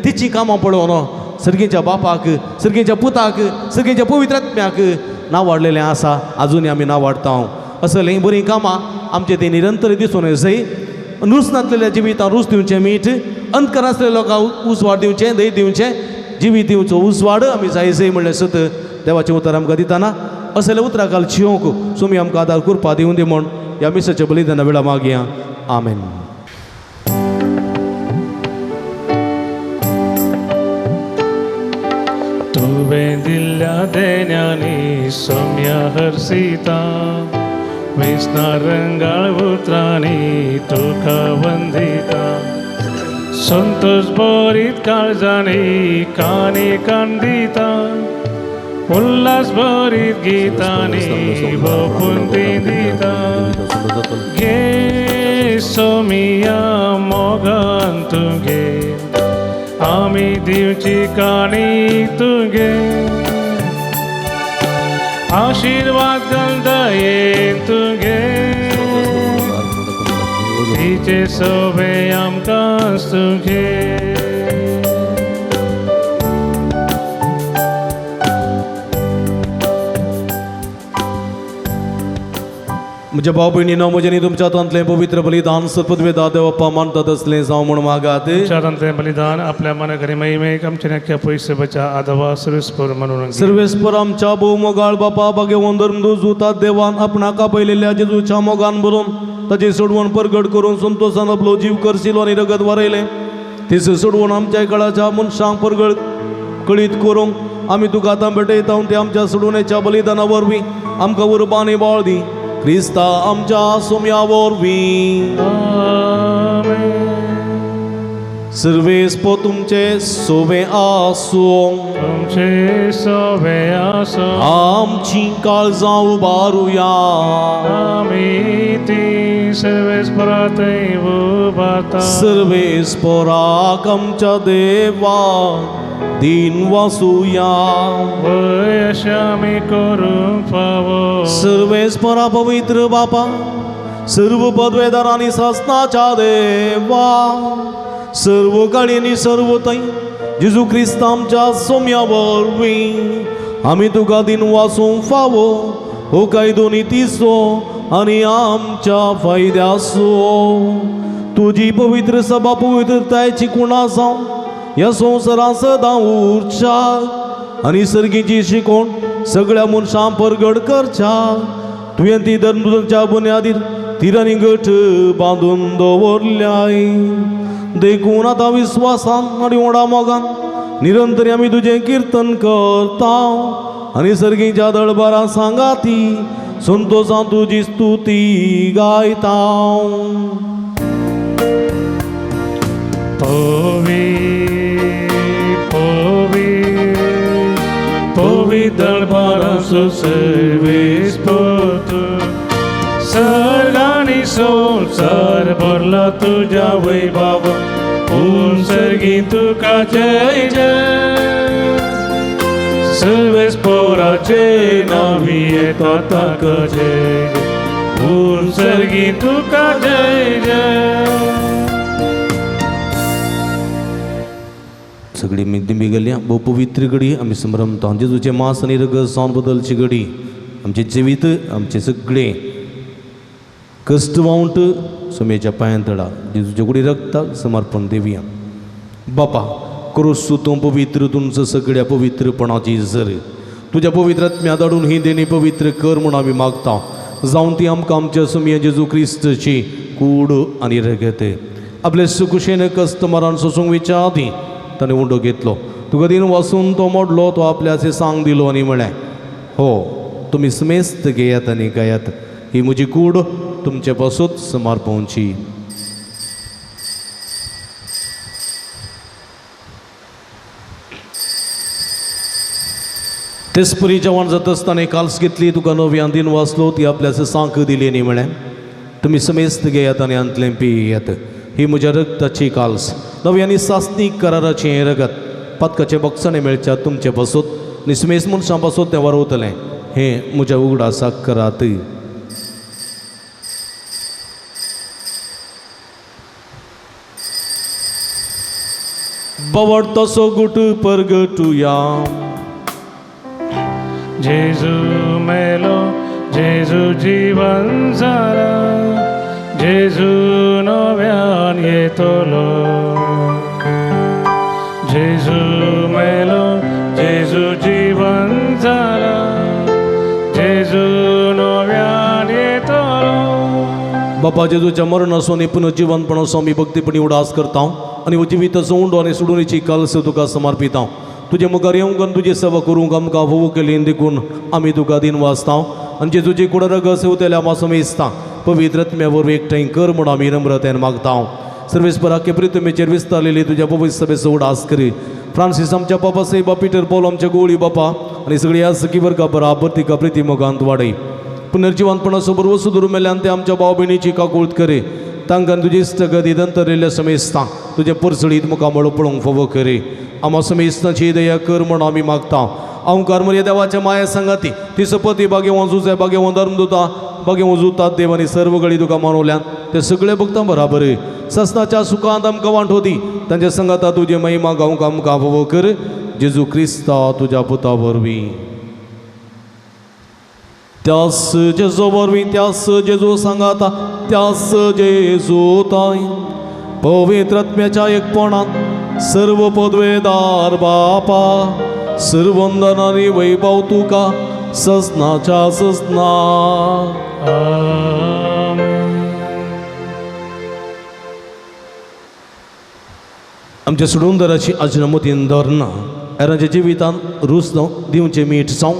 तिचीं कामां पळोवन सर्गींच्या बापाक, सर्गींच्या पुताक, सर्गींच्या पवित्र आत्म्याक नांव वाडलेलें आसा. आजुनूय आमी नांव वाडटा. असलीं बरीं कामां आमचें तें निरंतर दिसून येसय. रूस नासलेल्या जिवितां रूस दिवचें मीठ, अंधकार आसलेल्या लोकांक उजवाड दिवचें, दही दिवचें, जिवीत दिवचो उजवाड आमी जाय जाय म्हणलें सत देवाचें उतर आमकां दितना असले उतरां घाल चियोंक सुमी आमकां आदार कृपा दिवं दी म्हूण ह्या मिसाच्या बलिदाना वेळा मागया. आमेन. तुवें दिल्ल्या देण्यांनी सोम्या हर्षिता, वेसना रंगाळ उतरांनी तुका वंदिता, संतोष भरीत काळजांनी कानी कान दिता, उल्हास भरीत गीतांनी भोपून ती दिता. घे सोमिया मोगान तुगे, आमी दिवची काणी तुगे, आशीर्वाद घाल दयेन तुगे, तिचे सोबे आमकां तुगे. म्हज्या भाव भयणीनो, म्हजें तुमच्या हातांतलें पवित्र बलिदान सत्पदवेदा देवप्पा मानतात असलें जावं म्हूण मागात. तुमच्या बलिदान आपल्या मनाघरी महिमेक आमच्या नक्या पयशे बचा आदवा सर्वेस्पर म्हणून. सर्वेस्पर आमच्या भोव मोगाळ बापा, भाग्यवंत धर्मदूत देवान आपणाक आपयलेल्या जेजूच्या मोगान भरून ताची सोडवण परगट करून संतोशान आपलो जीव करसिलो आनी रगत वारयलें. तीच सोडवण आमच्या काळाच्या मनशांक परगट कळीत करूंक आमी तुका आतां भेटयता. ते आमच्या सोडवणेच्या बलिदाना वरवीं आमकां उर्बा आनी बळ दी. क्रिस्ता आमच्या सोम्या वरवीं. आमेन. सर्वेस्पो तुमचे सोवे आसूं. तुमचे सोवे आसो. आमची काळजां उबारुया. आमी ती सर्वेस्पराथंय उबारता. सर्वेस्पराक आमच्या देवा दिन वासुया. वय अशें आमी करूंक फावो. सर्वेस्परा पवित्र बापा, सर्व पदवेदार आनी सासनाच्या देवा, सर्व काळी आनी सर्व थंय जेजू क्रिस्त आमच्या सोम्या वरवीं आमी तुका दिन वासूंक फावो. हो कायदो नितीचो आनी आमच्या फायद्याचो. तुजी पवित्र सभा पवित्रतायेची कुणा जावं ह्या संवसारांत सदां उरच्या आनी सर्गीची शिकोवण सगळ्या मनशां परगट करच्या. तुवें ती धर्मदूतांच्या बुन्यादीर तिरांनी गट बांदून दवरल्याय. देखून आतां विस्वासान आनी व्हडा मोगान निरंतर आमी तुजें किर्तन करता आनी सर्गीच्या दळबारा सांगाती संतोशान तुजी स्तुती गायता. पोवी पोवी पोवी दळबाराचो सर्वेस्पोतू, सर्गांनी संवसार भरला तुज्या वैभव, पूण सर्गी तुका जय जय. सर्वेस्पोराचे नावी येता ताका जय जय, पूण सर्गी तुका जय जय. सगळी दिंबी गेल्या भोव पवित्र घडी आमी संभ्रमता. जेजूचें मांस आनी रगत जावन बदलची घडी आमचें जिवीत आमचें सगळें कश्ट वावंट सोम्याच्या पांयां तळा जेजूच्या कुडी रक्ताक समर्पण दिवया. बापा क्रोसू तूं पवित्र तुमचं सगळ्या पवित्रपणाची जर तुज्या पवित्र आत्म्या धाडून ही देणी पवित्र कर म्हूण आमी मागता. जावन ती आमकां आमच्या सोमया जेजू क्रिस्तची कूड आनी रगत. आपले सुकुशेन कश्ट मरण सोसूंक वयच्या आदीं ताणें उंडो घेतलो, तुका दिन वासून तो मोडलो, तो आपल्याचे सांग दिलो आनी म्हळें, हो तुमी समेस्त घेयात आनी गायात, ही म्हजी कूड तुमचे पासून समर्पणची. तेचपरी जेवण जाता आसतना काल्स घेतली, तुका नव्यान दिन वाचलो, ती आपल्याचे सांक दिली आनी म्हळें, तुमी समेस्त घेयात आनी हांतलें पियात, ही म्हज्या रक्ताची काल्स, नवी आनी सासनीक कराराचें हें रगत, पातकाचें बक्षाणें मेळच्या तुमचे पासून आनी समेस्त मनशां पासून तें वारवतलें, हें म्हज्या उगडासाक करात. बावड तसो गुट परगटुया. जेजू मेलो, जेजू जीवन जाला, जेजू नव्यान येतलो. जेजू मेलो, जेजू जीवन जाला, जेजू नव्यान येतलो. बापा जेजूच्या मरणाचो आनी पुनर्जिवनपणाचो आमी भक्तीपणी उडास करता आनी जिविताचो उंडो आनी सोडूनीची काल्स तुका समर्पिता. तुजे मुखार येवंक आनी तुजी सेवा करूंक आमकां फोव केली देखून आमी तुका दिन वाचता आनी जेजूची कुड रगत सेवतेल्या आमा समेजता पवित्र आत्म्या वरवीं एकठांय कर म्हूण आमी नम्रतेन मागता. सर्वेस्पराके प्रितमेचेर विस्तारलेली तुज्या पवित्र सभेचो उडास करी. फ्रांसीस आमच्या बापा साहेबा, पिटर पॉल आमच्या गोळी बापा आनी सगळी ह्या सखी वर्गा बराबर तिका प्रिती मोगांत वाडय. पुनर्जिवनपणाचो बरवसो धरून मेल्यान ते आमच्या भाव भयणीची काकूळत करी. तांकां तुजी इश्टगती दंतरिल्ल्या समेस्तां तुजें परसळीत मुखामळ पळोवंक फावो करी. आमा समेस्तांची दया कर म्हूण आमी मागता. अंकार मर्या देवाच्या माया सांगाती ती सपती बागेवन जुजे बागेवन धर्मदुता बागेवन जुतात देव आनी सर्व गळी तुका मानवल्यान ते सगळे भक्तां बराबर ससनाच्या सुखांत आमकां वांटो दी. तांच्या संगाता तुजे महिमा गावंक आमकां फावो कर. जेजू क्रिस्ता तुज्या पुता वरवीं. त्यास जेजू वरवीं, त्यास जेजू सांगाता, त्यास जेजू ताय पवित्र आत्म्याच्या एकपणांत सर्व पदवेदार बापा सर्वंदन आनी वैभव तुका ससनाच्या ससना. आमच्या सोडूनदाराची आजनमतीन धरना हेरांच्या जिवितांत रूच दिवचें मीठ जावं,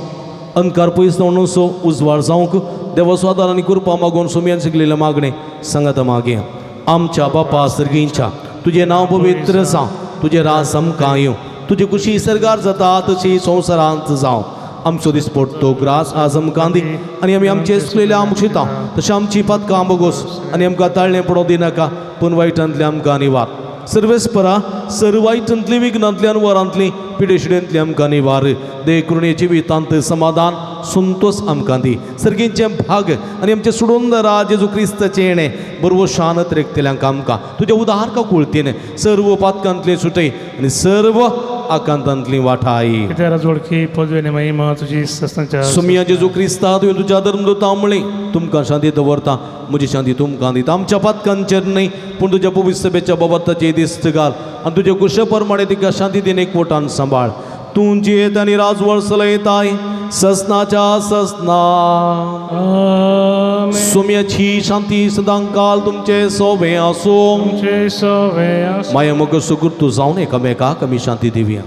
अंधकार पयस जावन सो उजवाड जावंक देवाचो आदार आनी कृपा मागून सोमयान शिकलेलें मागणें सांगाता मागया. आमच्या बापा सर्गींच्या तुजें नांव पवित्र जावं, तुजें राज आमकां येवं, तुजी खुशी सरकार जाता तशी संवसारांत जावं. आमचो दिसपडटो ग्रास आज आमकां दी आनी आमी आमचे चुकलेल्या आमशिता तशें आमची पातकां बोगोस आनी आमकां ताळणें पडोवं दिनाका, पूण वायटांतलें आमकां निवार. सर्वेस्परा सर्व वायटांतली विघ्नांतल्यान वरांतली पिडेशिडेंतली आमकां निवार. दे करुणे जिवितांत समाधान संतोष आमकां दी. सर्गींचें भाग आनी आमचें सोडून राज जेजू क्रिस्ताचें येणें बरवो शानत रेखतल्यांक आमकां तुज्या उदार काकुळतीन सर्व पातकांतलें सुटय आनी सर्व आकांतांतली वाठाय. कित्याक राजवडकी पदवी आनी महिमा तुजी सस्नाच्या. सुमिया जेजू क्रिस्ता तुवें तुज्या धर्मदूता म्हणलें, तुमकां शांती दवरता, म्हजी शांती तुमकां दिता. आमच्या पातकांचेर न्हय पूण तुज्या पवित्र सभेच्या बाबताची दिस्त घाल आनी तुजे कुशे प्रमाणे तिका शांती दिन एकवटान सांबाळ. तूं जियेत आनी राजवळ चलयताय ससनाच्या ससना. आमेन. सुम्याची शांती सदांकाल तुमचे सोबे आसूं. तुमचे सोवे आसूं. माया मोग सुकृत जावन एकामेकाक आमी शांती दिवया.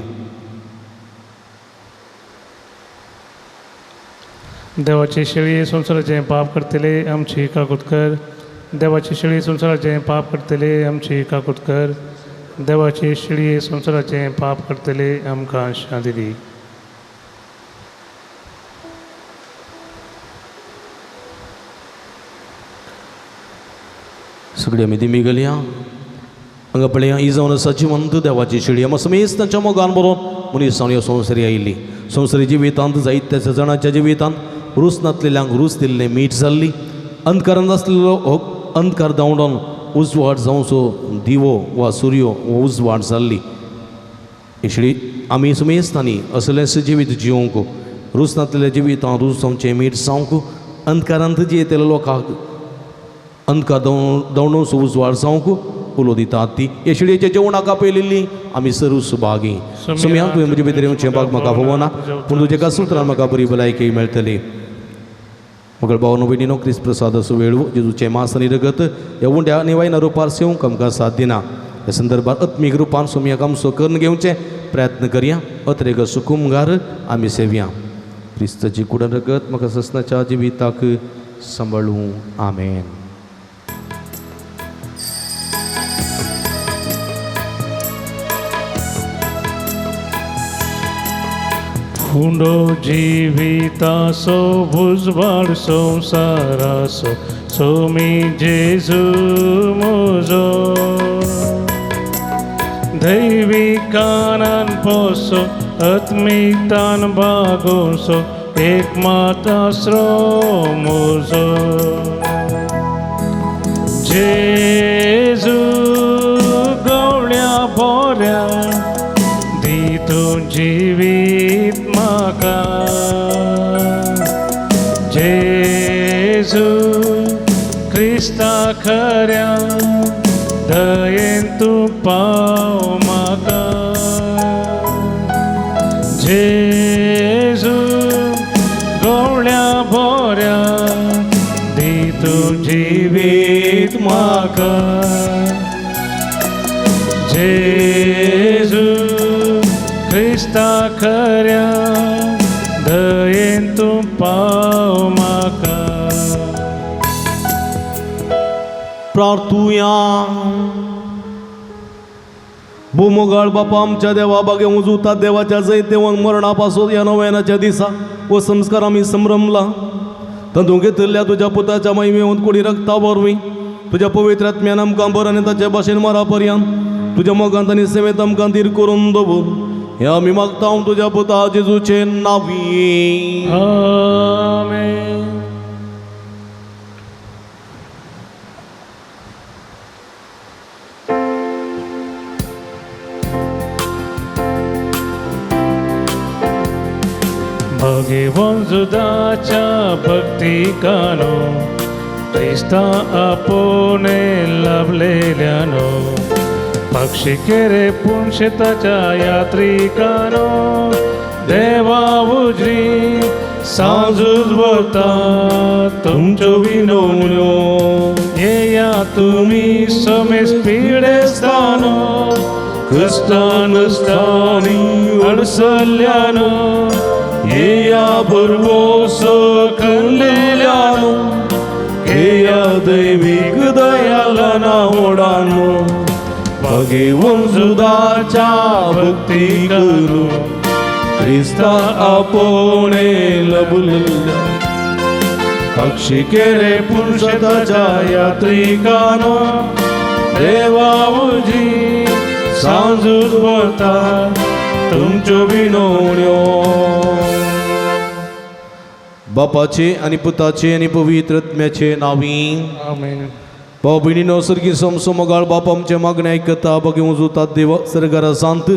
देवाची शेळी संवसाराचें पाप करतले आमची काकूत कर. देवाची शेळी संवसाराचें पाप करतले आमची काकूत कर. देवाची शेळी संवसाराचें पाप करतले आमकां शांती दी. सगळी आमी दिमी घालया. हांगा पळया ही जावन आसा जिवंत देवाची शेळी. आमी समेस्त तांच्या मोगान बरोवन मनीस जावन ह्या संवसारी आयिल्ली. संवसारी जिवितांत जायत्या जाणाच्या जिवितांत रूस नातलेल्यांक रूस दिल्लें मीठ जाल्ली. अंधकारांत आसलेलो हो अंधकार धांवडोन उजवाड जावचो दिवो वा सुर्यो वा उजवाड जाल्ली. ही शेळी आमी समेस्तांनी असलेंच जिवीत जिवंक, रूस नातलेल्या जिवितांत रूस जावचें मीठ जावंक, अंधकारांत जियेतल्या लोकांक अंधकार धांवडोन उजवाड जावंक उलो दितात ती. हे शेळयेच्या जेवणाक आपयलेली आमी सर्व सुभागी. सुम्या तुवें म्हजे भितर येवचें भाग म्हाका फवना, पूण तुज्या एका सुत्रान म्हाका बरी भलायकी मेळटली. मगळ भावनो भयणीनो, क्रिस्त प्रसादाचो वेळ जेजूचें मांस आनी रगत ह्या उंड्या आनी वायना रुपार सेवंक आमकां साथ दिना. ह्या संदर्भात आत्मीक रुपान सुम्याक आमचो करून घेवचें प्रयत्न करया. अत्रेग सुकुमगार आमी सेवया. क्रिस्ताची कुडन रगत म्हाका ससनाच्या जिविताक सांबाळूं. आमेन. हुंडो जिवितासो उजवाड संवसारासो सोमी जेजू म्हजो. दैवी कानान पोसो आत्मिकतान बागोसो एक मात आसरो म्हजो. जेजू गवळ्या बोऱ्या दी तूं जिवीत म्हाका. जेजू क्रिस्ता खऱ्या दयेन तूं पाव म्हाका. जेजू गवळ्या बोऱ्या दी तूं जिवीत म्हाका. जेजू क्रिस्ता खऱ्या दयेन तूं पाव म्हाका. प्रार्थुया. भोमोगाळ बापा आमच्या देवा बागे उजुता देवाच्या जैत देवन मरणा पासून ह्या नव्यानाच्या दिसा हो संस्कार आमी संभ्रमला. तातूंत घेतिल्ल्या तुज्या पुताच्या महिमेवंत कुडी रक्ता वरवीं तुज्या पवित्र आत्म्यान आमकां बरें आनी ताचे भाशेन मरा पर्यंत तुज्या मोगांत आनी सेवेंत आमकां धीर करून दवर. हे आमी मागता तुज्या पुता जेजूचे नांवी. आमेन. भगवान जुदाच्या भक्तिकानो क्रिस्ता आपोने लाभलेल्यानो पक्षी केरे पुणशेताच्या यात्रिकानो देवा उजरी सांजूच वता तुमच्यो विनवण्यो. येया तुमी समेस पिडेस्तानो क्रिस्तान अडसल्यानो येया भरवोसो कल्लेल्यानो येया दैवीक दयाला नावडानो. भगेवन जुदाच्या भक्ती करू क्रिस्ता आपोणे लबुलल्या पक्षी केरे पुरुषताच्या यात्रिकानो देवाउजी सांजूच वता तुमच्यो विनवण्यो. बापाचे आणि पुताचे आणि पवित्र आत्म्याचे नावी आमेन. भाव भयणीनो, सर्गी समसमगाळ बाप आमचे मागणे आयकता. बघून जुतात देव सरगारा सांत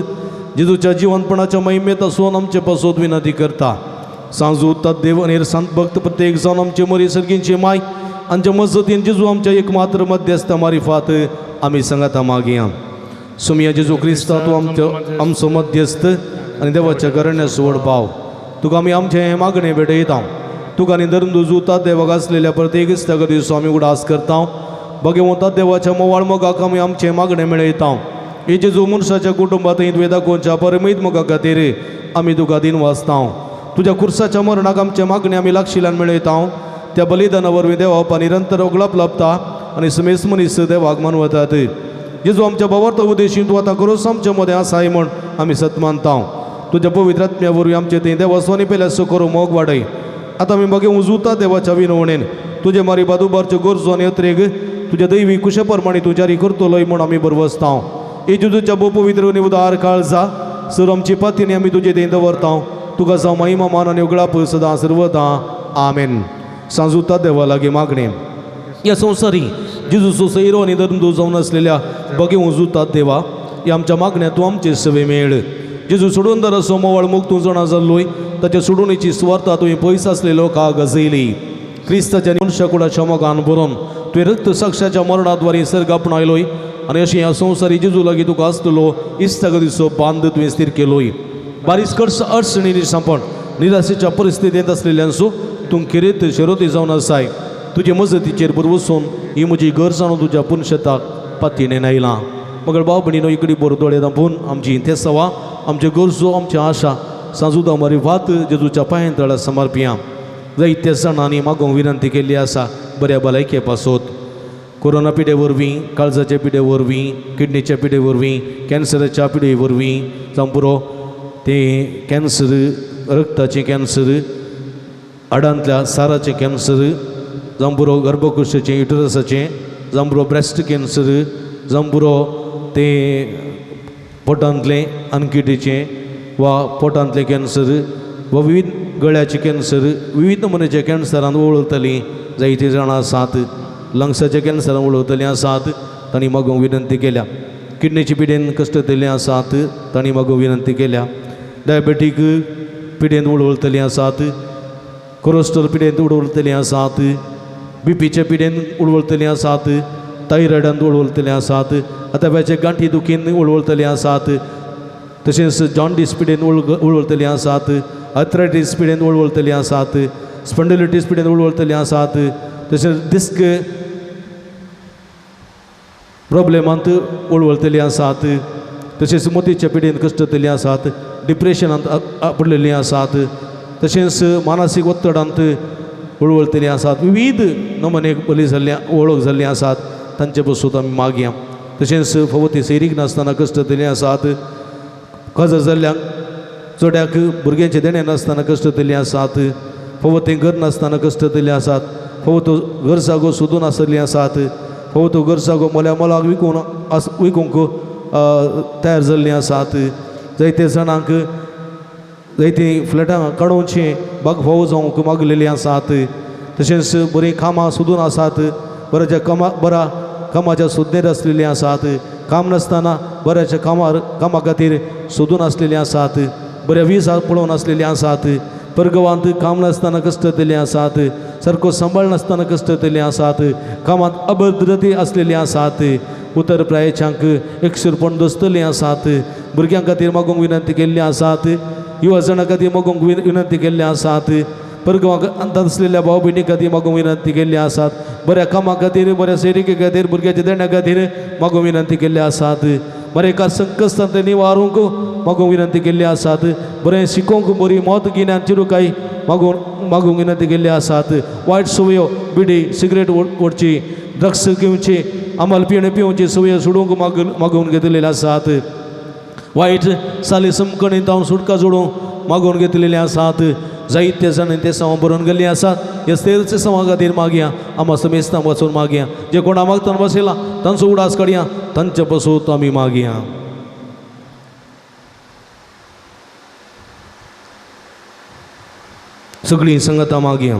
जेजूच्या जिवंतपणाच्या महिमेत आसून आमचे पासत विनंती करता. सांजू देव आनी संत भक्त प्रत्येक जावन आमचे मरी सर्गींची माय आमच्या मजतीन जेजू आमच्या एक मात्र मध्यस्थ मारिफात आमी सांगाता मागया. सुमिया जेजू क्रिस्ता, तूं आमचो आमचो मध्यस्थ आनी देवाच्या घराण्याचो व्हड भाव, तुका आमी आमचें हें मागणें भेटयता. तुका आनी धर्म जुता देवाक आसलेल्या प्रत्येक इस्ता दिसो आमी उडास करता. भगवंता देवाच्या मोवाळ मोगाक आमी आमचें मागणें मेळयता. हे जेजू मनशाच्या कुटुंबांत तुवें दाखोवच्या परमीत मोगा खातीर आमी तुका दिन वाचता. तुज्या खुर्साच्या मरणाक आमचें मागणें आमी लागशिल्ल्यान मेळयता. त्या बलिदाना वरवीं देवा निरंतर ओगळप लाभता आनी समेस मनीस देवाक मानवतात. जेजू आमच्या भावार्थ उद्देशीन तूं आतां करोस आमच्या मदें आसाय म्हण आमी सत मानता. तुज्या पवित्र आत्म्या वरवीं आमचे थंय देवास्वानी पेल्याचो करूं मोग वाडय. आतां आमी मागीर उजुता देवाच्या विनवणेन तुजे मारी बादुबारच्यो गरजो आनी अत्रेग तुज्या दैवी कुशे प्रमाणे तूं जारी करतलोय म्हूण आमी बरवसता. हे जेजूच्या भोव पवित्र आनी उदार काळजा सर आमची पातीनी आमी तुजे थंय दवरता. तुका जावं महिमा मान आनी उगडाप सदां सर्वदां. आमेन. सांजुता देवा लागीं मागणें. या संवसारी जेजूचो सैरो आनी धर्मदूत जावन आसलेल्या बगे उजुतात देवा, ह्या आमच्या मागण्या तूं आमचे सवे मेळ. जेजू सोडून दाराचो मोवाळ मुक्त तूं जाणा जाल्लोय ताच्या सोडूनीची सुवार्ता तुवें पयस आसलेलो का गजयली. क्रिस्ताच्या मनशा कुडाच्या मोगान बरोवन तुवें रक्त साक्षाच्या मरणाद्वारे सर्ग आपणायलोय आनी अशें ह्या संवसारी जेजू लागीं तुका आसतलो इस्तागतीचो बांद तुवें स्थीर केलोय. बारीस कर्स अडचणींनी सांपण निराशेच्या परिस्थितींत आसलेल्यांचो तूं खेरीत शिरोती जावन आसाय. तुजे मजतीचेर बरवसून ही म्हजी गरज जाणून तुज्या पुनशताक पातयेन आयलां. मगर भाव भयणीनो, इकडे बरो दोळे दांपून आमची इंतेसांवां, आमच्यो गरजो, आमची आशा सांजुदा मारी वात जेजूच्या पांयां तळा समर्पिया. जायत्या जाणांनी मागोवंक विनंती केल्ली आसा बऱ्या भलायके पासत. कोरोना पिडे वरवीं, काळजाच्या पिडे वरवीं, किडनीच्या पिडे वरवीं, कॅन्सराच्या पिडे वरवीं, जावं पुरो ते कॅन्सर, रक्ताचें कॅन्सर, हाडांतल्या साराचें कॅन्सर, जावं पुरो गर्भकुशाचें, युटरसाचें, जावं पुरो ब्रेस्ट कॅन्सर, जावं पुरो ते पोटांतलें अनकिटीचें वा पोटांतलें कॅन्सर वा विविध गळ्याचें कॅन्सर, विविध नमुन्याच्या कॅन्सरान वळवळतलीं जायतीं जाणां आसात. लंग्साच्या कॅन्सरान वळवतलीं आसात, तांणी मागूंक विनंती केल्या. किडनीचे पिडेन कश्टतलीं आसात, तांणी मागूंक विनंती केल्या. डायबेटीक पिडेन वळवळतलीं आसात, कोलेस्ट्रॉल पिडेन उडवतलीं आसात, बीपीच्या पिडेन उडवतलीं आसात, थायरॉयडान उडवतलीं आसात, आतां गांठी दुखीन उडवतलीं आसात, तशेंच जॉन्डीस पिडेन उडवतलीं आसात, आर्थरायटीस पिडेन उडवतलीं आसात, स्पंडलिटीस पिडेन उडवतलीं आसात, तशेंच डिस्क प्रॉब्लेमांत उडवतलीं आसात, तशेंच मोतीच्या पिडेन कश्टतलीं आसात, डिप्रेशनांत पडलेलीं आसात, तशेंच मानसीक ಒತ್ತಡಾंत उळवळतलीं आसात. विविध नमुने बली जाल्ली वळख जाल्ली आसात, तांचे पसून आमी मागया. तशेंच फावो ती सैरीक नासतना कश्टतलीं आसात, काजार जाल्ल्यांक चोड्याक भुरग्यांचें देणें नासतना कश्टतलीं आसात, फावो तें घर नासतना कश्टतलीं आसात, फावो तो घर जागो सोदून आसतलीं आसात, फावो तो घर जागो मोल्या मोलाक विकून आस विकूंक तयार जाल्लीं आसात. जायते जाणांक जायतीं फ्लॅटां काडोवचीं बाग फावो जावंक मागलेलीं आसात. तशेंच बरीं कामां सोदून आसात, बऱ्याच्या कामा बऱ्या कामाच्या सोदनेर आसलेलीं आसात, काम नासतना बऱ्याच्या कामार कामा खातीर सोदून आसलेलीं आसात, बऱ्या वीज पळोवन आसलेलीं आसात, परगवांत काम नासतना कश्टतलीं आसात, सारको सांबाळ नासतना कश्टतलीं आसात, कामांत अभद्रती आसलेलीं आसात, उतर प्रायेच्यांक एकसुरपण दसतलीं आसात, भुरग्यां खातीर मागूंक विनंती केल्ली आसात, युवा जाणां खातीर मागूंक विनंती केल्ली आसात, परगवांत आसलेल्या भाव भयणी खातीर मागूंक विनंती केल्ली आसात, बऱ्या कामां खातीर, बऱ्या सैरिके खातीर, भुरग्याच्या देण्या खातीर मागूंक विनंती केल्ली आसात, बरें एका संकश्टांत निवारूंक मागूंक विनंती केल्ली आसात, बरें शिकोवंक बरी मत गिन्यान चिरुकाय मागूंक विनंती केल्ली आसात, वायट संवयो बिडी सिगरेट ओडची, ड्रग्स घेवची, आम्हाला पिणे पिवची सवय सोडूंक मागून घेतलेले आसात. वायट साली समकणीत हांव सुटका जोडूंक मागून घेतलेले आसात. जायते जाण ते सवां बरोवन गेल्ले आसात. ह्या सेरचे सवां खातीर मागया, आमा समेस्तां वचून मागया. जे कोणा मागतान बसयला तांचो उडास काडया, तांचे पसून आमी मागया. सगळीं संगतां मागया.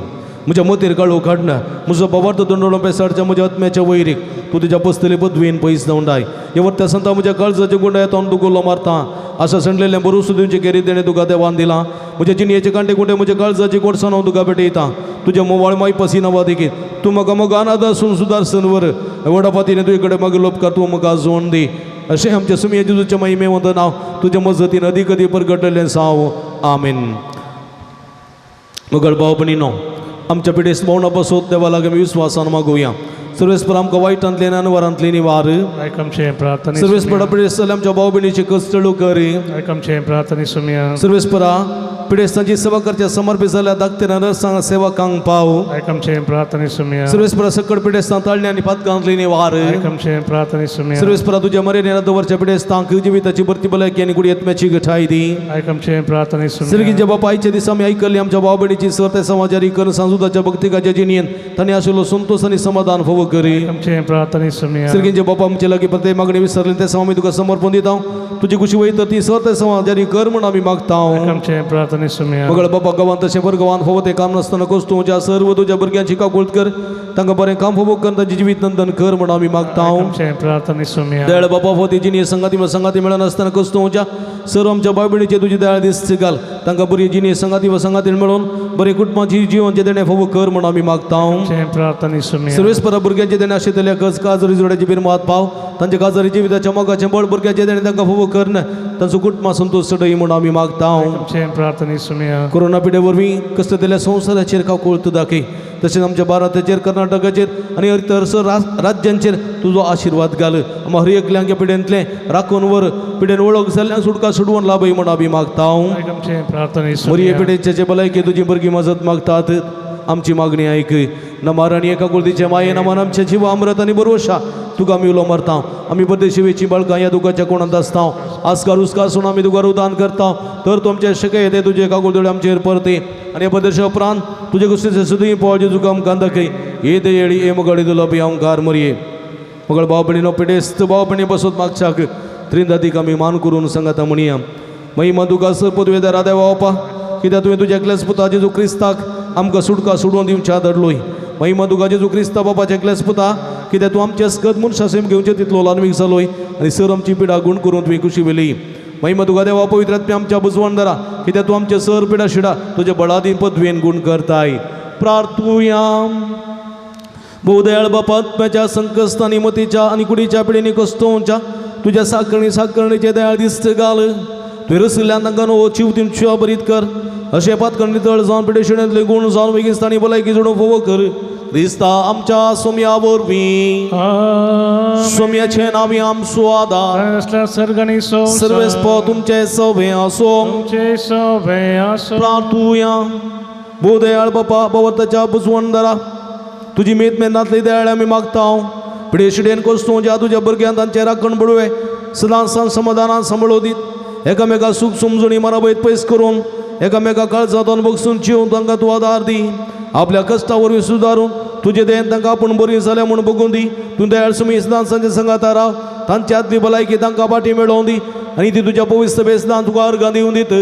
म्हज्या मतीर काळो काडना, म्हजो बाबार्थ दंडोळो पेसाडच्या म्हज्या आत्म्याच्या वैरीक तूं तुज्या पसतली पदवीन पयस दवंडाय. हे वर्त्या संता म्हज्या काळजाचे गुंडाय तोंड तुगोलो मारता. आशा संडलेलें बरोसो दिवचें केरी देणें तुका देवान दिलां. म्हज्या जिणयेचे कांटे कुंटे म्हज्या काळजाची गोडसाण हांव तुका भेटयता. तुज्या मोवाळ माय पसिना वा देखीत तूं म्हाका मोगान आदासून सुदारसन वर. व्हडा पातीने तुजे कडेन मागीर लोपकार तूं म्हाका जोड दी. अशें आमच्या सुमये जेजूच्या महिमेवंत नांव तुज्या मजतीन अदीक अदीक परगटलें साव. आमेन. मगळ भाव भयणीनो, आमच्या पिडेस्त भोवणा बसोत देवा लागीं आमी विस्वासान मागुया. सर्वेस्पर आमकां वायटांतले आनी अनवरांतले निवार. आयक आमचें प्रार्थना. सर्वेस्परा पिडेस्त जाल्ल्या आमच्या भाव भयणीची कश्टळू कर. आयक आमचें प्रार्थना सुमया. सर्वेस्परा पिडेस्तांची सेवा करच्या समर्पित जाल्ल्या धाकट्या नर्सांक सेवकांक पाव. आयक आमचें प्रार्थना सुमया. सर्वेस्परा सकट पिडेस्तां ताळणे आनी पातकांतले निवार. आयक आमचें प्रार्थना सुमया. सर्वेस्परा तुज्या मरेन दवरच्या पिडेस्तांक जिविताची भरती भलायकी आनी गुडयत्म्याची गठाय दी. आयक आमचें प्रार्थना सुमया. सर्गीच्या बापायच्या दिसा आमी आयकल्ली आमच्या भाव भयणीची सर ते समाजारी करून सांजुदाच्या भक्तिकाच्या जिणयेन तांणी आशिल्लो संतोष आनी समाधान फोव करी. आमचें प्रार्थना सुमया. सर्गींच्या बापा आमचे लागीं प्रत्येक मागणी विसरली ते आमी तुका समर्पण दिता. तुजी खुशी वयता ती सर ते समाजारी कर म्हूण आमी मागता. आमचें प्रार्थना सुमया. मगळ बापा गांवांत तशें बरें गांवांत फावो तें काम नासतना कस तूं ज्या सर्व तुज्या भुरग्यांची काकुळट कर, तांकां बरें काम फावो कर, तांचें जिवीत नंदन कर म्हूण आमी मागता. आमचें प्रार्थना सुमया. दयाळ बापा फावो ती जिणी संगाती संगाती मेळनासतना कस तूं ज्या सर्व आमच्या भाव भयणीचे तुजी दयाळ दीस घाल, तांकां बरी जिणी संगाती व संगाती मेळोवन बरें कुटुंबाची जिवनचें देणें फावो कर म्हूण आमी मागता. आमचें प्रार्थना सुमया. सर्वेस्परा भुरग्यांचें देणें आशिल्ल्या कस काजरी जोड्याची बिरमात पाव, तांच्या काजरी जिविताच्या मोगाचें बळ भुरग्यांचें देणें तांकां फावो कर, तांचो कुटुंबा संतोष चडय म्हूण आमी मागता. आमचें प्रार्थना सुमया. कोरोना पिडे वरवीं कश्ट दिल्ल्या संवसाराचेर काकुळट दाखय, तशेंच आमच्या भारताचेर, कर्नाटकाचेर आनी इतर राज्यांचेर तुजो आशिर्वाद घाल. आमकां हर एकल्यांक ह्या पिडेंतलें राखून वर, पिडेन वळख जाल्ल्यान सुटका सुडवून लाभय म्हूण आमी मागता. आमचें प्रार्थना सुमया. मोरये पिडेचे भलायके तुजी भुरगीं मजत मागतात, आमची मागणी आयक. नमार आनी एका कुळतीचे माये नमान आमच्या जिवा अमृत आनी बरोशा तुका आमी उलो मारता. आमी परदेशी वेची बाळकां ह्या दुखाच्या कोणांत आसता. आस्कार उस्कार सून आमी तुका रुदान करता, तर तुमचे शके येते तुजे काकुळतोडे आमचेर परते आनी ह्या परदेशा उपरांत तुजे कुस्तीचे सुदीं पळोवचे जेजू आमकां दाखय. ये दे येळी ये मगळी दुलो बी ओंकार मरये. मगळ भाव भयणीनो, पिडेस्त भाव भयणी बसोत मागच्याक त्रिंदादीक आमी मान करून सांगता म्हणया. महिमा तुका सर पदवेदारा देवा बापा, कित्याक तुवें तुज्या एकल्याच पुता जेजू क्रिस्ताक आमकां सुटका सोडून दिवच्या धाडलोय. महिमा तुका जेजू क्रिस्ता बापाच्या एकल्याच पुता, कित्याक तूं आमच्या स्कत मनशा सेम घेवचें तितलो ल्हानवीक जालोय आनी सर आमची पिडा गुण करून तुवें खुशी वेली. महिमा तुका देवा पवित्र आत्म्या आमच्या बुजवणदारा, कित्याक तूं आमचे सर पिडा शिडा तुज्या बळादीन पदवेन गुण करताय. प्रार्थुया. भोवदयाळ बापा, आत्म्याच्या संकश्ट आनी मतीच्या आनी कुडीच्या पिडेनी कस्तोवच्या तुज्या साकरणी साकरणीचे दयाळ दिस्त घाल. तुवें रसिल्ल्यान तांकां नवो जीव दिवच्या बरीत कर. अशें पातकण नितळ जावन पिडे शिणेंतले गुण जावन वेगीन भलायकी जोडून फोवो कर. क्रिस्ता आमच्या सोम्या वरवीं. सोम्याचें नांव आमचो आदार. सर्वेस्पर तुमचे सवे आसो. तुमचे सवे आसो. प्रार्थुया. भोवदयाळ बापा, भवताच्या बुजवणदारा, तुजी मेत मेहनातली दयाळ आमी मागता. पिडे शिडेन कोसतूं ज्या तुज्या भुरग्यान तांचे राखण बडवे सदां सान समाधानान सांबाळो दीत. एकामेका सूख समजणी मनाबयत पयस करून एकामेका काळजांत बगसून चिवन तांकां तूं आदार दी. आपल्या कश्टा वरवीं सुदारून तुजे देन तांकां आपूण बरी जाल्या म्हूण बगून दी. तूं दयाळ सुमी सदां संगाता राव, तांच्या आदली भलायकी तांकां फाटी मेळोवन दी आनी ती तुज्या पवित्र बेसनान तुका अर्गां दिवन दीत.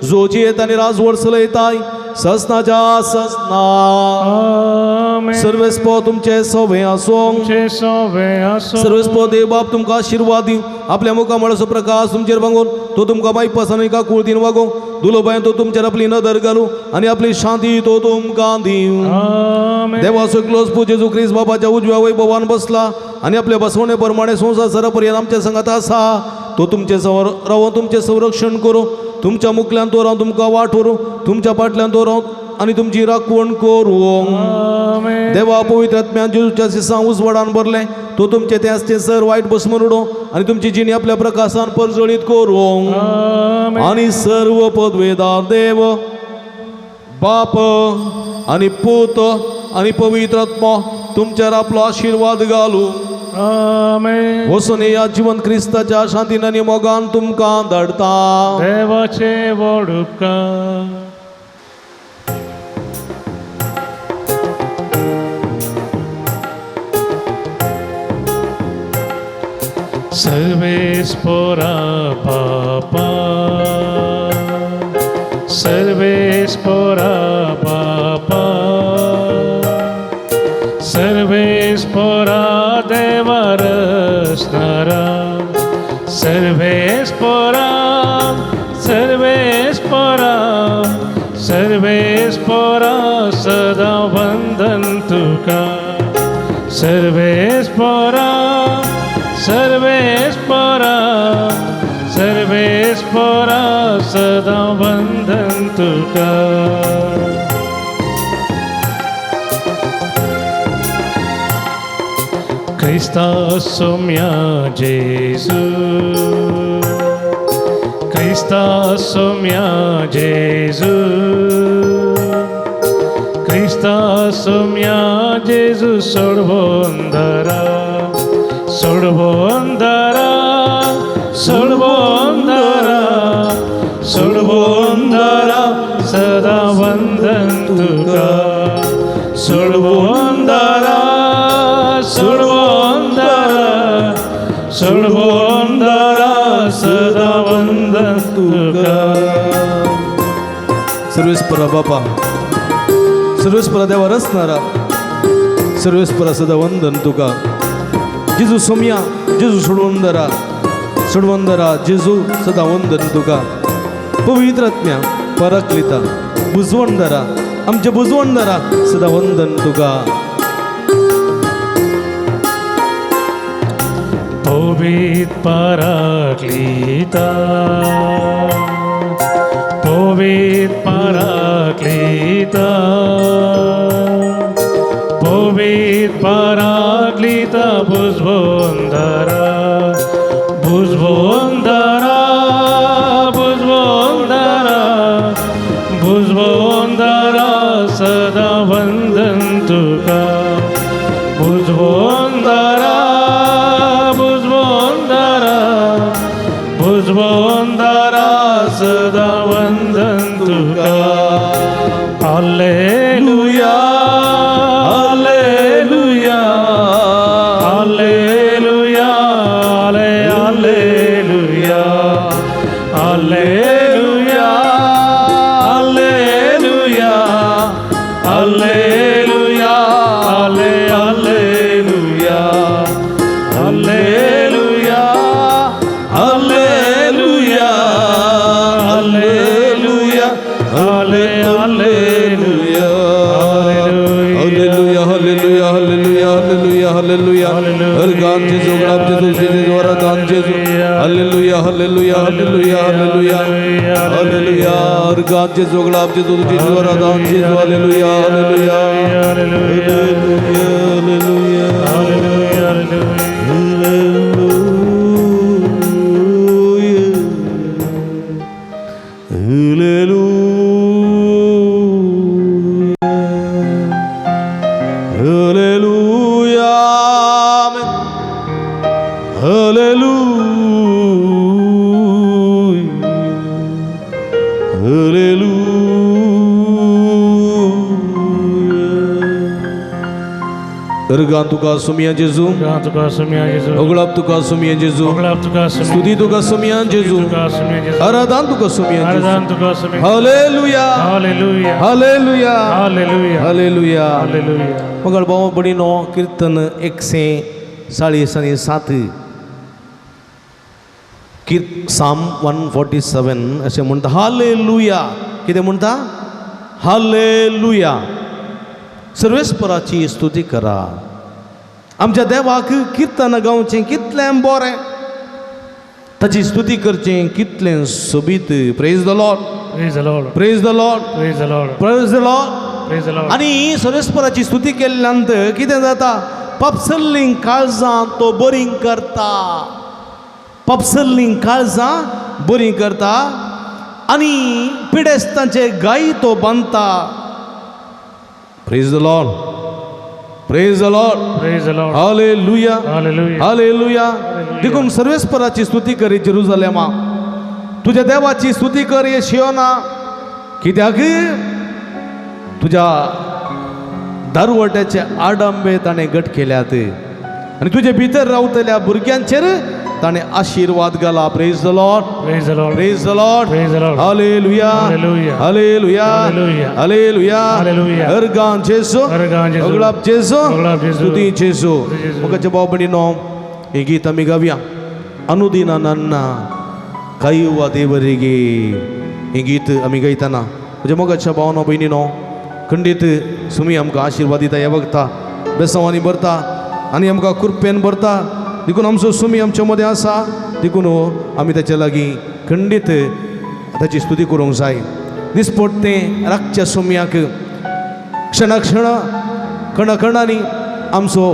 जोची येत आनी राजवड चलयताय ससनाच्या ससना. सर्वेस्पर तुमचे सवे आसो. सर्वेस्पर देव बाप तुमकां आशिर्वाद दिवं. आपल्या मुखा मळाचो प्रकाश तुमचेर बांगोवन तो तुमकां बायपास आनी काकुळतीन वागोवं. दुलोबायन तो तुमचेर आपली नदर घालूं आनी आपली शांती तो तुमकां दिवं. देवाचो एकलोच पूत जेजू क्रिस्त बाबाच्या उजव्या वैभवान बसला आनी आपल्या बसवणे प्रमाणे संवसार सरापर्यंत आमच्या संगात आसा. तो तुमचे रावून तुमचें संरक्षण करूं. तुमच्या मुखल्यान तो रावन तुमकां वाट व्हरूं. तुमच्या फाटल्यान तो रावन आनी तुमची राखवण करूं. देवा पवित्र आत्म्यान जेजूच्या सिसां उजवाडान भरलें तो तुमचे तें आसचें सर वायट बसमून उडोवं आनी तुमची जिणी आपल्या प्रकाशान परजळीत करूं. आनी सर्व पदवेदार देव बाप आनी पूत आनी पवित्र आत्मो तुमचेर आपलो आशिर्वाद घालूं. आमेन. वचून या जिवन क्रिस्ताच्या शांतीन आनी मोगान तुमकां धाडता. देवाचे व्हड उपकार. सर्वेस्पोरा बापा, सर्वेस्पोरा बापा, सर्वेस्पोरा देवा रसणारा, सर्वेस्पोरा, सर्वेस्पोरा, सर्वेस्पोरा सदां वंदन तुका, सर्वेस्पोरा, सर्वेस्पोरा, सर्वेस्पोरा सदां वंदन तुका. क्रिस्ता सोम्या जेजू, क्रिस्ता सोम्या जेजू, क्रिस्ता सोम्या जेजू, सोडवंदरा, सोडवंदरा, सोडवंदरा, सोडवंदरा सदा वंदन तुका, सोडवंदरा, सोडवंदरा, सोडवंदरा सदा वंदन तुका. सर्वेस्परा बापा, सर्वेस्परा देवा रचणारा, सर्वेस्परा सदा वंदन तुका. जेजू सोमया, जेजू सोडवंदरा, सोडवंदरा जेजू सदा वंदन तुका. पवित्र आत्म्या पराक्लिता बुजवणदारा, आमच्या बुजवणदारा सदा वंदन तुका. पवित पराक्लिता, पवित पराक्लिता, पवित पराक्लिता बुजवंदरा, बुजवंदरा, बुजवंदरा, बुजवंदरा सदा वंदन तुका, बुजवंदरा, बुजवंदरा, बुजवंदरा सदा वंदन तुका. Hallelujah, hallelujah, hallelujah, hallelujah, hallelujah, hallelujah, hallelujah, hallelujah, hallelujah, hallelujah, hallelujah, hallelujah. Hallelujah, hallelujah, hallelujah, hallelujah, hallelujah. हर जेजू, गुलाब जेजू, जेजू वरदान जेजू. Hallelujah, hallelujah, hallelujah, hallelujah, hallelujah. हर गान जेजू, गुलाब जेजू, जेजू वरदान जेजू. Hallelujah, hallelujah, hallelujah, hallelujah, hallelujah, hallelujah. Amen. Hallelujah. Hallelujah. Organ तुका सुमिया जेजू, तुका सुमिया जेजू, ओगळाप तुका सुमिया जेजू, ओगळाप तुका सुमिया, स्तुती तुका सुमिया जेजू, तुका सुमिया जेजू, आराधन तुका सुमिया जेजू. आराधन तुका सुमिया. Hallelujah, hallelujah, hallelujah, hallelujah, hallelujah. Hallelujah. मगळ भाव भयणीनो, किर्तन 147 साम 147 अशें म्हणटा. हालेलुया. कितें म्हणटा? हालेलुया. सर्वेस्पराची स्तुती करा. आमच्या देवाक किर्तन गावचें कितलें बरें, ताची स्तुती करचें कितलें सोबीत. Praise the Lord. Praise the Lord. Praise the Lord. Praise the Lord. Praise the Lord. Praise the Lord. आनी सर्वेस्पराची स्तुती केल्ल्या नंतर कितें जाता? पापसल्लीं काळजां तो बरीं करता, पापसल्लीं काळजां बरीं करता आनी पिडेस्तांचे गाय तो बांदता. Praise the Lord. Praise the Lord. Praise the Lord. Hallelujah. Hallelujah. Hallelujah. देखून सर्वेस्पराची स्तुती करी जेरुजालेमा, तुझ्या देवाची स्तुती कर ये शियोना, कित्याक तुझ्या दारवट्याचे आडंबे ताणें गट केल्यात आनी तुजे भितर रावतल्या भुरग्यांचेर ताणें आशिर्वाद घाला. Praise the Lord. Praise the Lord. Praise the Lord. Praise the Lord. Hallelujah. Hallelujah. Hallelujah. Hallelujah. Hallelujah. Hallelujah. अर्गां जेजू, अर्गां जेजू. अगलाप जेजू, अगलाप जेजू. स्तुती जेजू. स्तुती जेजू. मोगाच्या भाव भयणीनो, हे गीत आमी गावया. अनुदिನ ನನ್ನ ಕಾಯುವ ದೇವರಿಗೆ, हे गीत आमी गायतना म्हज्या मोगाच्या भावनो भयणीनो, खंडीत सुमी आमकां आशिर्वाद दिता ह्या वखता बेसांवांनी भरता आनी आमकां कृपेन भरता. देखून आमचो सुमी आमच्या मदें आसा, देखून आमी ताच्या लागीं खंडीत ताची स्तुती करूंक जाय. दिसपट्टें राखच्या सुम्याक क्षणा क्षणा कणकणांनी आमचो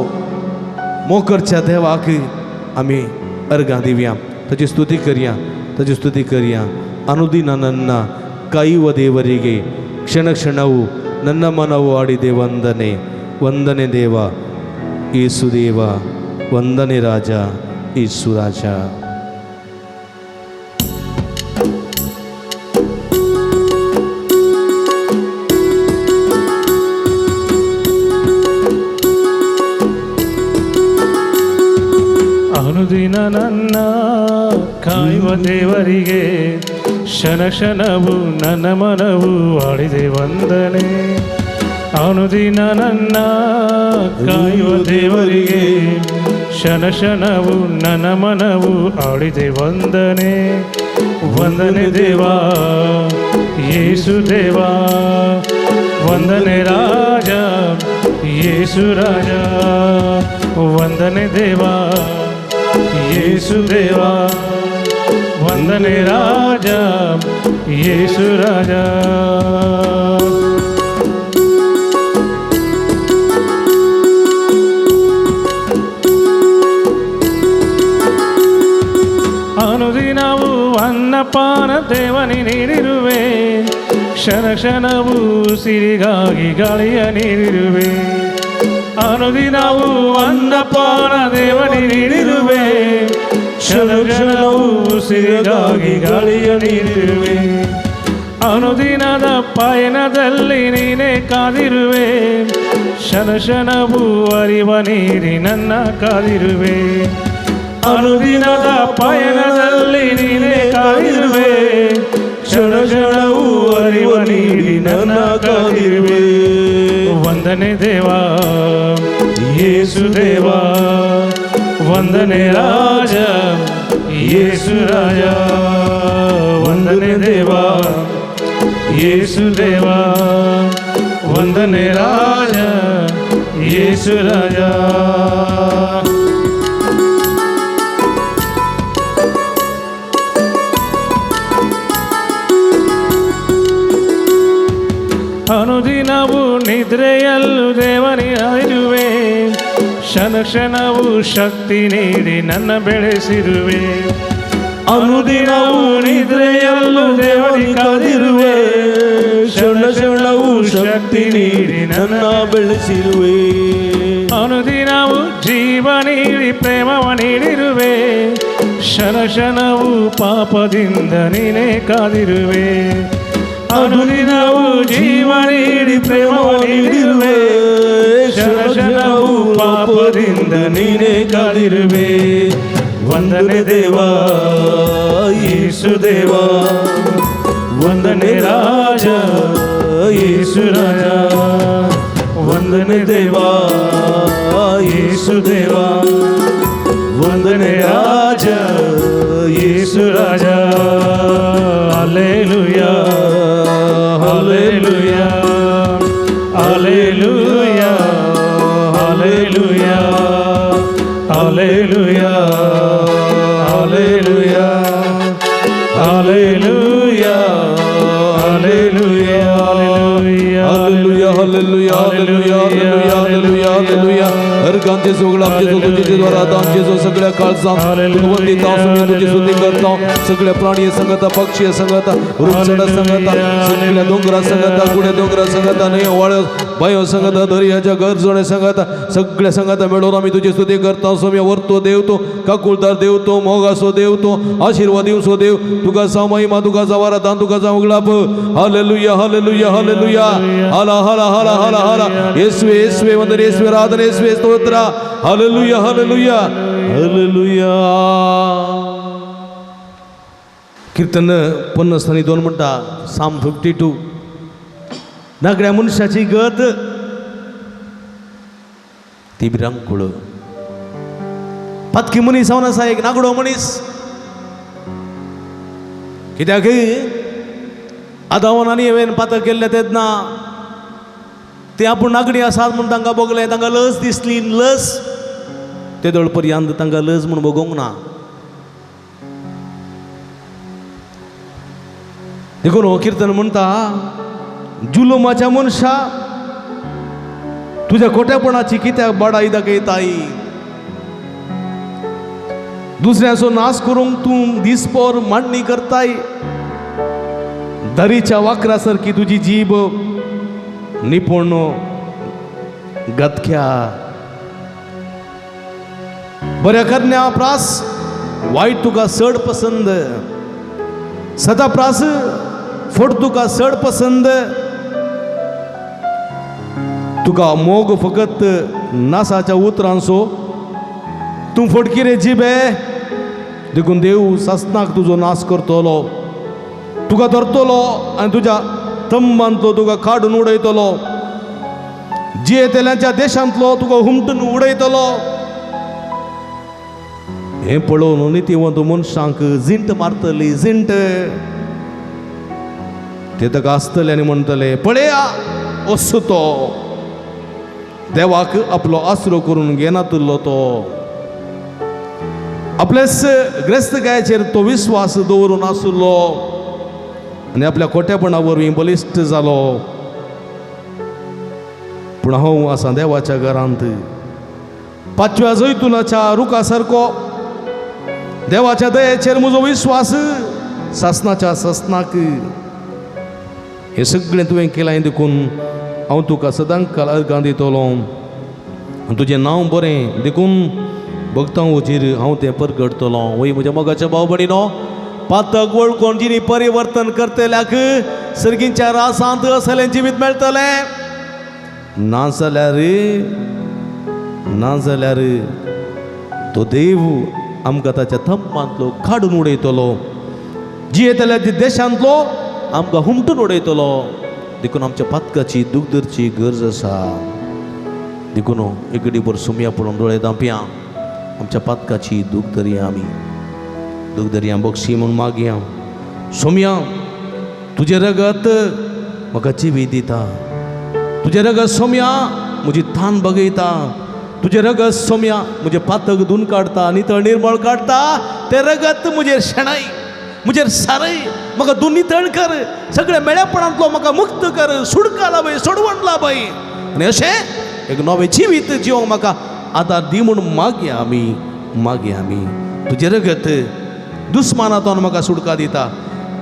मोकरच्या देवाक आमी अर्गां दिवया, ताची स्तुती करया, ताची स्तुती करया. ಅನುದಿನ ನನ್ನ ಕಾಯುವ ದೇವರಿಗೆ ಕ್ಷಣ ಕ್ಷಣವು ನನ್ನ ಮನವು ಆಡಿದೆ ವಂದನೆ, ವಂದನೆ ದೇವ ಯೇಸುದೇವ, ವಂದನೆ ರಾಜ ಯೇಸು ರಾಜ. ಅನುದಿನ ನನ್ನ ಕಾಯುವ ದೇವರಿಗೆ ಕ್ಷಣ ಕ್ಷಣವು ನನ್ನ ಮನವು ಆಡಿದೆ ವಂದನೆ. ಅನುದಿನ ನನ್ನ ಕಾಯುವ ದೇವರಿಗೆ ಕ್ಷಣ ಕ್ಷಣವು ನನ್ನ ಮನವು ಆಡಿದೆ ವಂದನೆ. ವಂದನೆ ದೇವಾ ಯೇಸು ದೇವಾ, ವಂದನೆ ರಾಜ ಯೇಸು ರಾಜ, ವಂದನೆ ದೇವಾ ಯೇಸು ದೇವಾ, ವಂದನೆ ರಾಜ ಯೇಸು ರಾಜ. ಅನುದಿನವೂ ಅನ್ನಪಾನ ದೇವನಿ ನೀಡಿರುವೆ, ಕ್ಷಣ ಕ್ಷಣವೂ ಸಿರಿಗಾಗಿ ಗಾಳಿಯ ನೀಡಿರುವೆ. ಅನುದಿನವೂ ಅನ್ನಪಾನ ದೇವನಿ ನೀಡಿರುವೆ, ಕ್ಷಣ ಕ್ಷಣವೂ ಸಿರಿಗಾಗಿ ಗಾಳಿಯ ನೀಡಿರುವೆ. ಅನುದಿನದ ಪಯಣದಲ್ಲಿ ನೀನೇ ಕಾದಿರುವೆ, ಕ್ಷಣ ಕ್ಷಣವೂ ಅರಿವ ನೀಡಿ ನನ್ನ ಕಾದಿರುವೆ. ಅನುದಿನದ ಪಯಣದಲ್ಲಿ ನೀನೇ ಕಾದಿರುವೆ, ಕ್ಷಣ ಕ್ಷಣವೂ ಅರಿವ ನೀಡಿ ನನ್ನ ಕಾದಿರುವೆ. ವಂದನೆ ದೇವಾ ಯೇಸು ದೇವಾ, ವಂದನೆ ರಾಜ ಯೇಸು ರಾಜ, ವಂದನೆ ದೇವಾ ಯೇಸು ದೇವಾ, ವಂದನೆ ರಾಜ ಯೇಸು ರಾಜ. ಅನುದಿನವೂ ನಿದ್ರೆಯಲ್ಲೂ ದೇವನಿ ಇರುವೆ, ಕ್ಷಣ ಕ್ಷಣವೂ ಶಕ್ತಿ ನೀಡಿ ನನ್ನ ಬೆಳೆಸಿರುವೆ. ಅನುದಿನವೂ ನಿದ್ರೆಯಲ್ಲೂ ದೇವನಿ ಕಾದಿರುವೆ, ಕ್ಷಣ ಕ್ಷಣವೂ ಶಕ್ತಿ ನೀಡಿ ನನ್ನ ಬೆಳೆಸಿರುವೆ. ಅನುದಿನವೂ ಜೀವ ನೀಡಿ ಪ್ರೇಮವ ನೀಡಿರುವೆ, ಕ್ಷಣ ಕ್ಷಣವೂ ಪಾಪದಿಂದ ನೀನೇ ಕಾದಿರುವೆ. ಅನುದಿನವೂ ಜೀವ ನೀಡಿ ಪ್ರೇಮವ ನೀಡಿರುವೆ, ಕ್ಷಣ ಕ್ಷಣವೂ ಪಾಪದಿಂದ ನೀನೇ ಕಾದಿರುವೆ. ವಂದನೆ ದೇವಾ ಯೇಸು ದೇವಾ, ವಂದನೆ ರಾಜ ಯೇಸು ರಾಜ, ವಂದನೆ ದೇವಾ ಯೇಸು ದೇವಾ, ವಂದನೆ ರಾಜ ಯೇಸು ರಾಜ. Hallelujah hallelujah hallelujah hallelujah hallelujah hallelujah hallelujah hallelujah hallelujah hallelujah hallelujah hallelujah hallelujah hallelujah. अर्गां जेजू उगडाप जेजू तुजे जेजू आराधन जेजू सगळ्या काळजान तुका वंदिता सोम्या तुजी स्तुती करता सगळ्या प्राणी संगता पक्षी संगता रुक्षडा संगता सगळ्या दोंगरा संगता गुड्या दोंगरा संगता न्हंयो वाळो बायो संगता दर्याच्या गरजणे संगता सगळ्या संगता मेळोवन आमी तुजी स्तुती करता सोम्या वरतो देव तो काकुळदार देव तो मोगासो देव तो आशीर्वाद दिवसो देव तुका जावं महिमा तुका जावं आराधन तुका जावं उगडाप हालेलुया हालेलुया हालेलुया हाला हाला हाला हाला हाला येसवे येसवे वंदन येसवे आराधन येसवे स्तोत्र हालेलुया हालेलुया हालेलुया. कीर्तन 52 म्हणटा साम 52 नागड्या मनशाची गत ती भिरांकूळ पातकी मनीस जावन आसा एक नागडो मनीस कित्याक आदावन आनी हांवें पातक केल्लें तेन्ना ते आपूण नागडी आसात म्हूण तांकां भोगलें तांकां लज दिसली लज ते दोळ पर्यंत तांकां लज म्हूण भोगोवंक ना. देखून हो किर्तन म्हणटा जुलुमाच्या मनशा तुज्या खोटेपणाची कित्याक बडाई दाखयताय दुसऱ्याचो नाश करूंक तूं दिसभर मांडणी करताय दरीच्या वाकरा सारकी तुजी जीब निपूण गतख्या बऱ्या करण्या प्रास वायट तुका चड पसंद सदा प्रास फट तुका चड पसंद तुका मोग फकत नासाच्या उतरांचो तूं फटकी रे जिबे देखून देव सासनाक तुजो नाश करतलो तुका धरतलो आनी तुज्या तंबांतलो तुका काडून उडयतलो जियेतल्यांच्या देशांतलो तुका हुमटून उडयतलो. हें पळोवन नितीवंत मनशांक जिंट मारतली जिंट ते ताका आसतले आनी म्हणटले पळया असो तो देवाक आपलो आसरो करून घेनातलो तो आपल्याच ग्रेस्तकायेचेर तो विस्वास दवरून आसलो आनी आपल्या खोटेपणा वरवीं बलिश्ट जालो. पूण हांव आसा देवाच्या घरांत पाचव्या जैतुनाच्या रुखा सारको देवाच्या दयेचेर म्हजो विस्वास सासनाच्या सासनाक. हें सगळें तुवें केलां देखून हांव तुका सदांकाळ अर्गां दितलो आनी तुजें नांव बरें देखून भक्तां वचीर हांव तें परगटतलो. वय म्हज्या मोगाच्या भाव भयणीनो पातक वळखून जिणी परिवर्तन करतल्याक सर्गींच्या रासांत असलें जिवीत मेळटलें ना जाल्यार तो देव आमकां ताच्या थंबांतलो काडून उडयतलो जियेतल्या देशांतलो आमकां हुमटून उडयतलो. देखून आमच्या पातकाची दूख धरची गरज आसा. देखून एक सुमया पळोवन दोळे धांपया आमच्या पातकाची दूख धरया आमी दूख धरया बक्षी म्हूण मागया. सोमया तुजें रगत म्हाका जिवी दिता तुजें रगत सोमया म्हजी थान बगयता तुजें रगत सोमया म्हजें पातक धुवन काडटा नितळ निर्मळ काडटा तें रगत म्हजेर शेणाय म्हजेर सारय म्हाका धुवन नितळ कर सगळ्या मेळेपणांतलो म्हाका मुक्त कर सुडका लाबय सोडवण लाबय आनी अशें एक नवें जिवीत जिवंक म्हाका आदार दी म्हूण मागया आमी मागया आमी. तुजें रगत दुस्मानातून म्हाका सुटका दिता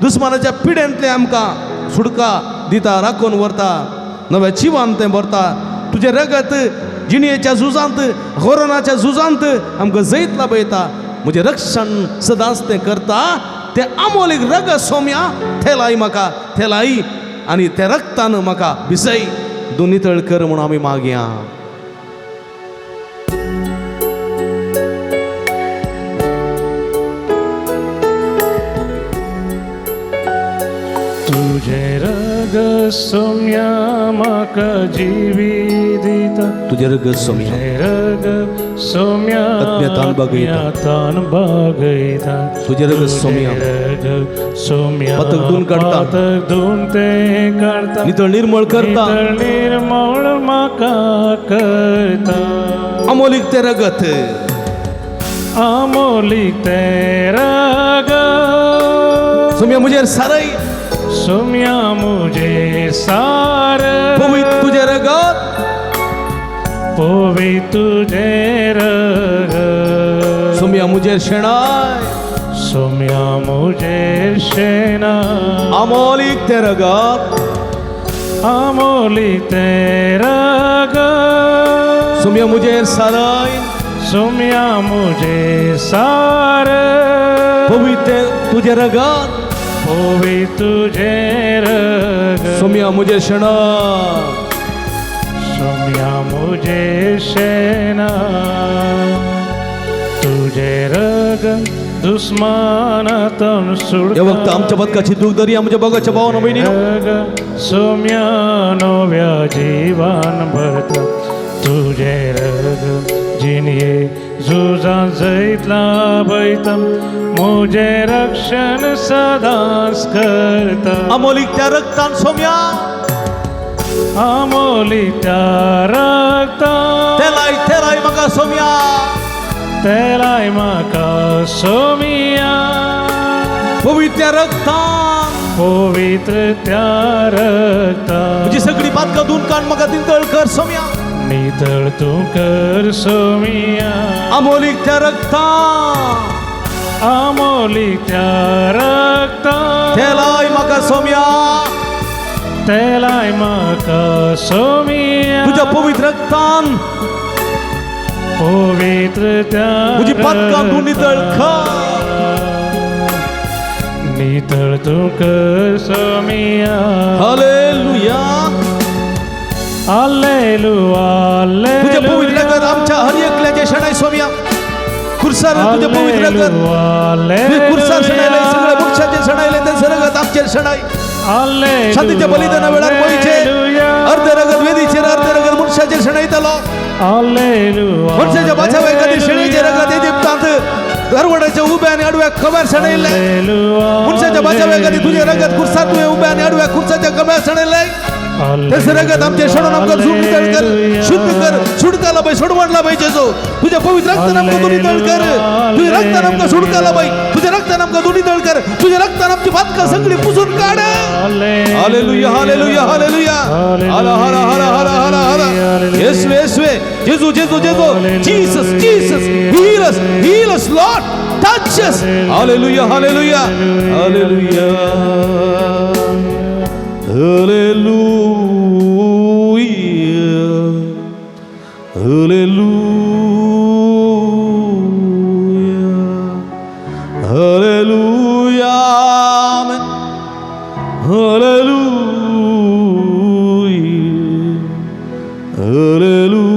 दुस्मानाच्या पिडेंतलें आमकां सुटका दिता राखून व्हरता नव्या जिवान तें भरता. तुजें रगत जिणयेच्या झुजांत कोरोनाच्या झुजांत आमकां जैत लाबयता म्हजें रक्षण सदांच तें करता. तें आमोलीक रगत सोम्या थेलाय म्हाका थेलाय आनी त्या रक्तान म्हाका भिसय दोन नितळ कर म्हूण आमी मागया. तुझे रगत सोम्या म्हाका जिवी दिता तुजें रगत सोम्या तुझे रगत सोम्या अज्ञातान बागयता. अज्ञातान बागयता तुजें रगत सोम्या रगत सोम्या पातक धुवन काडटा. पातक धुवन तें काडटा नितळ निर्मळ करता नितळ निर्मळ म्हाका करता अमोलीक तें रगत आमोलीक तें रगत सोम्या म्हजेर सारय सोम्या मुझे सार पवित्र तुजें रगत पोवी तुजें रगत सोम्या मुजेर शेणाय सोम्या मुजेर शेणा आमोलीक तें रगत आमोली तें रगत सोम्या मुजेर सारय सोम्या मुजे सार पवित्र तुजें रगत पोवी तुजें रगत सोम्या मुजेर शेणाय सोम्या मुजे शेणा तुजें रगत दुस्मानातून ह्या वखता आमच्या बदकाची दूख दर्या म्हज्या बोगाच्या भावानो भयणीनो सोम्या नव्या जीवन भरता तुजें रगत जिणये झुजां जैत लाभयता मुजें रक्षण सदांच करता आमोलीक त्या रक्तान सोम्या आमोली त्या रक्ता तेलाय तेलाय म्हाका सोम्या तेलाय म्हाका सोमिया पवित्र रक्तान पवित्र त्या रक्ता म्हजी सगळी पातकां धुवन काड म्हाका नितळ कर सोम्या नितळ तूं कर सोमिया आमोलीक त्या रक्तान आमोली त्या रक्ता तेलाय म्हाका सोम्या तेलाय म्हाका सोमिया तुज्या पवित्र रक्तान पवित्र त्या म्हजी पातकां तूं नितळ कर नितळ तूं कर सोमिया हालेलुया आलेलुआ तुझ्या पवित्र रगत आमच्या हर एकल्याचे शणाय सोम्या खुर्सार तुझ्या पवित्र रगत तुझे खुर्सार शणायले सगळ्या वृक्षाचे शणायले त्यांचं रगत आमचेर शणाय शांतीच्या बलिदाना वेळार गोंयचे अर्ध रगत वेदीचेर अर्ध रगत मनशाचेर शणायतलो मनशाच्या बाचाव्या खातीर शेळीचे रगत इजिप्तांत दरवड्याच्या उभ्या आणि आडव्या कव्यार शणयल्लें मनशाच्या बाचाव्या खातीर तुझे रगत खुर्सार तुवें उभ्या आणि आडव्या खुर्साच्या कव्यार शणयल्लें तसं रगत आमचे शणून आमकां झूम नितळ कर शुद्ध कर सुटका लाभय सोडवण लाभय जेजू तुझ्या पवित्र रक्तान आमकां तूं नितळ कर तुझ्या रक्तान आमकां सुटका लाभय तुझ्या रक्तान आमकां तूं नितळ कर तुझ्या रक्तान आमची पातकां सगळी पुसून काड हालेलुया हालेलुया हालेलुया हर हर हर हर हर हर येसवे येसवे जेजू जेजू जेजू Jesus Jesus heal us heal us Lord touch us hallelujah hallelujah hallelujah hallelujah hallelujah hallelujah amen hallelujah hallelujah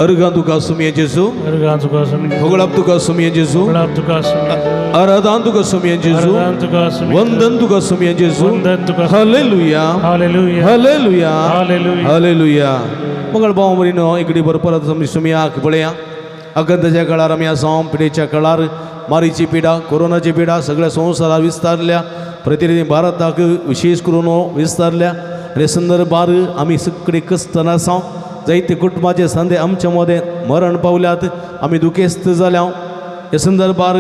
अर्गां तुका सुमये जेजू अर्गां तुका सुमये होगळाप तुका सुमये जेजू होगळाप तुका सुमये आराधन तुका सुमये जेजू आराधन तुका सुमये वंदन तुका सुमये जेजू वंदन तुका hallelujah hallelujah hallelujah hallelujah hallelujah मंगळ भाव भयणीनो इकडे बरोबर परत आमी सुमयाक पळया अगंताच्या काळार आमी आसा पिडेच्या काळार मारीची पिडा कोरोनाची पिडा सगळ्या संवसारार विस्तारल्या प्रतिनिधी भारताक विशेष करून विस्तारल्या आनी संदर्भार आमी सगळे कस्तना आसा जायते कुटुंबाचे संदे आमच्या मदें मरण पावल्यात आमी दुखेस्त जाल्या ह्या संदर्भार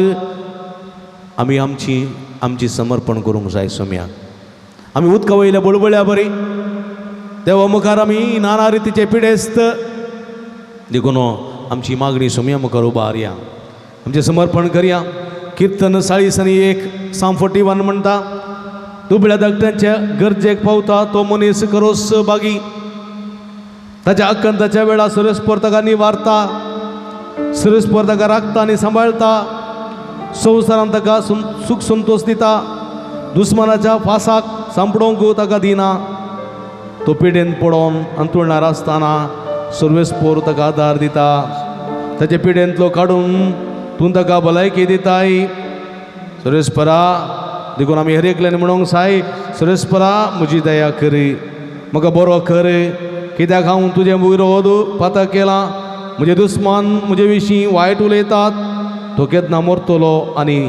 आमी आमची आमची समर्पण करूंक जाय सोम्याक आमी उदका वयल्या बुळबुळ्या बरी देवा मुखार आमी नाना रितीचे पिडेस्त देखून आमची मागणी सोम्या मुखार उबारया आमचें समर्पण करया किर्तन 40 आनी 1 Psalm 41 म्हणटा दुबळ्या धाकट्यांच्या गरजेक पावता तो मनीस करोस बागी ताच्या आकांताच्या वेळार सुरेस्पर ताका निवारता सुरेस्पर ताका राखता आनी सांबाळता संवसारान ताका सूख संतोश दिता दुस्मानाच्या फासाक सांपडोवंक ताका दिना तो पिडेन पडोन अंतुळणार आसतना सर्वेस्पोर ताका आदार दिता ताचे पिडेंतलो काडून तूं ताका भलायकी दिताय सुरेस्परा देखून आमी हर एकल्यान म्हणूंक साय सुरेस्परा म्हजी दया करी म्हाका बरो कर कित्याक हांव तुजें विरोध पाता केला म्हजे दुस्मान म्हजे विशीं वायट उलयतात तो केन्ना मरतलो आनी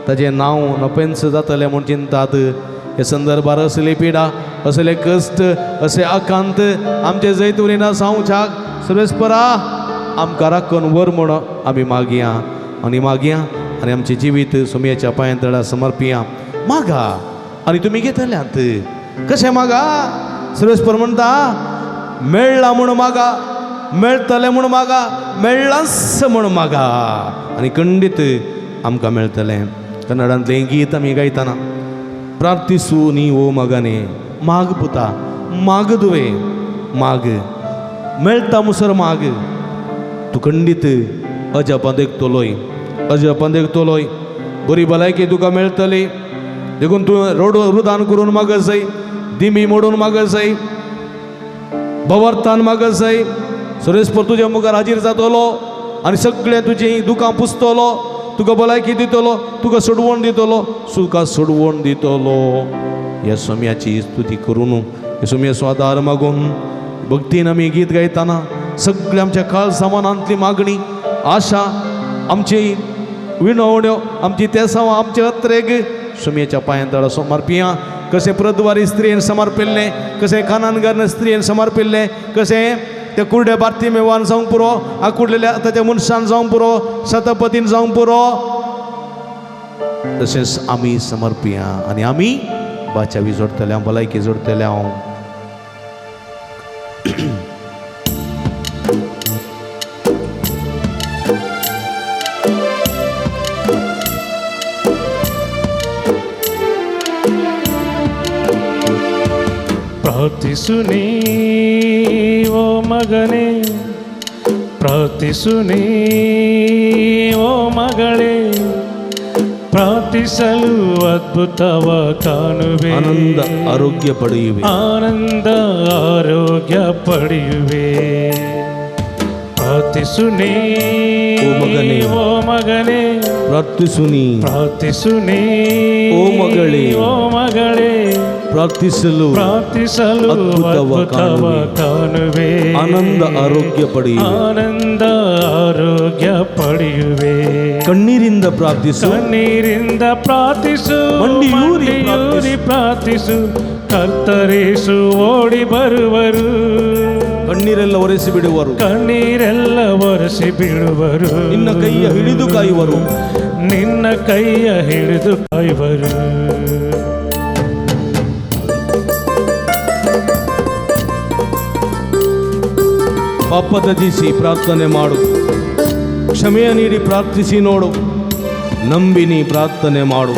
ताजें नांव नपेंस जातलें म्हूण चिंतात हे संदर्भार असले पिडा असले कश्ट असे आकांत आमचे जैत उरिना सावच्याक सर्वेस्परा आमकां राखून व्हर म्हूण आमी मागया आनी मागया आनी आमचें जिवीत सुमयेच्या पांयां तळा समर्पिया मागा आनी तुमी घेतल्यात कशें मागा सर्वेस्पर म्हणटा मेळ्ळा म्हूण मागा, मेळटलें म्हूण मागा, मेळ्ळांच म्हूण मागा आनी खंडीत आमकां मेळटलें. कन्नडांतलें गीत आमी गायतना प्रार्थिसू नी ओ मगाने, माग पुता, माग तुवें, माग मेळटा मुसर माग, तूं खंडीत अजापां देखतलोय, अजापां देखतलोय, बरी भलायकी तुका मेळटली. देखून तूं रोड रुदान करून मागत जाय, दिमी मोडून मागत जाय, भवर्थान मागत जाय. सर्वेस्पर तुज्या मुखार हाजीर जातलो आनी सगळें तुजीं दुकां पुसतलो, तुका भलायकी दितलो, तुका सोडवण दितलो, तुका सोडवण दितलो. ह्या सोम्याची स्तुती करून, ह्या सोम्याचो आदार मागून भक्तीन आमी गीत गायतना सगळ्या आमच्या काळजा मनांतली मागणी, आशा, आमची विनवण्यो, आमची तेसांव, आमचे अत्रेग सोम्याच्या पांयां तळा समर्पिया. कशें प्रद्वारी स्त्रियेन समर्पिल्लें, कशें कानानगर स्त्रियेन समर्पिल्लें, कशें त्या कुर्ड्या बार्तिमेवान जावंक पुरो, आकुडलेल्या ताच्या मनशान जावंक पुरो, शतपतीन जावंक पुरो, तशेंच आमी समर्पिया आनी आमी बाचावी जोडटले, भलायकी जोडटले. हांव ಪ್ರಾರ್ಥಿಸು ನೀ ಓ ಮಗನೇ, ಪ್ರಾರ್ಥಿಸು ನೀ ಓ ಮಗಳೇ, ಪ್ರಾರ್ಥಿಸಲು ಅದ್ಭುತವ ಕಾಣುವೆ, ಆನಂದ ಆರೋಗ್ಯ ಪಡೆಯುವೆ, ಆನಂದ ಆರೋಗ್ಯ ಪಡೆಯುವೆ. ಪ್ರಾರ್ಥಿಸು ನೀ ಓ ಮಗನೇ, ಓ ಮಗನೇ, ಪ್ರಾರ್ಥಿಸು ನೀ, ಪ್ರಾರ್ಥಿಸು ನೀ ಓ ಮಗಳೇ, ಓ ಮಗಳೇ, ಪ್ರಾರ್ಥಿಸಲು ಪ್ರಾರ್ಥಿಸಲು ಅದ್ಭುತವ ಅದ್ಭುತವ ಕಾಣುವೆ, ಆನಂದ ಆರೋಗ್ಯ ಪಡೆಯುವೆ, ಆನಂದ ಆರೋಗ್ಯ ಪಡೆಯುವೆ. ಕಣ್ಣೀರಿಂದ ಪ್ರಾರ್ಥಿಸು, ಕಣ್ಣೀರಿಂದ ಪ್ರಾರ್ಥಿಸು, ಮಂಡಿಯೂರಿ ಮಂಡಿಯೂರಿ ಪ್ರಾರ್ಥಿಸು, ಕರ್ತರೇಸು ಓಡಿ ಬರುವರು, ಕಣ್ಣೀರೆಲ್ಲ ಒರೆಸಿ ಬಿಡುವರು, ಕಣ್ಣೀರೆಲ್ಲ ಒರೆಸಿ ಬಿಡುವರು, ನಿನ್ನ ಕೈಯ ಹಿಡಿದು ಕಾಯುವರು, ನಿನ್ನ ಕೈಯ ಹಿಡಿದು ಕಾಯುವರು. ಪಾಪ ತ್ಯಜಿಸಿ ಪ್ರಾರ್ಥನೆ ಮಾಡು, ಕ್ಷಮೆಯ ನೀಡಿ ಪ್ರಾರ್ಥಿಸಿ ನೋಡು, ನಂಬಿ ನೀ ಪ್ರಾರ್ಥನೆ ಮಾಡು,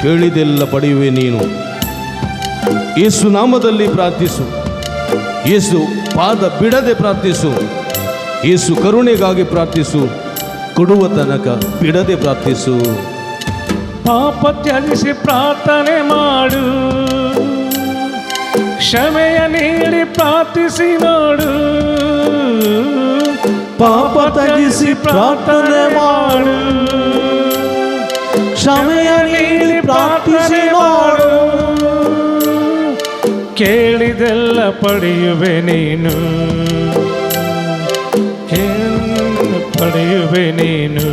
ಕೇಳಿದೆಲ್ಲ ಪಡೆಯುವೆ ನೀನು. ಯೇಸು ನಾಮದಲ್ಲಿ ಪ್ರಾರ್ಥಿಸು, ಯೇಸು ಪಾದ ಬಿಡದೆ ಪ್ರಾರ್ಥಿಸು, ಯೇಸು ಕರುಣೆಗಾಗಿ ಪ್ರಾರ್ಥಿಸು, ಕೊಡುವ ತನಕ ಬಿಡದೆ ಪ್ರಾರ್ಥಿಸು. ಪಾಪ ತ್ಯಜಿಸಿ ಪ್ರಾರ್ಥನೆ ಮಾಡು, ಕ್ಷಮೆಯ ನೀಡಿ ಪ್ರಾರ್ಥಿಸಿ ನೋಡು, ಪಾಪ ತ್ಯಜಿಸಿ ಪ್ರಾರ್ಥನೆ ಮಾಡು, ಕ್ಷಮೆಯ ನೀಡಿ ಪ್ರಾರ್ಥಿಸಿ ನೋಡು, ಕೇಳಿದೆಲ್ಲ ಪಡೆಯುವೆ ನೀನು, ಪಡೆಯುವೆ ನೀನು,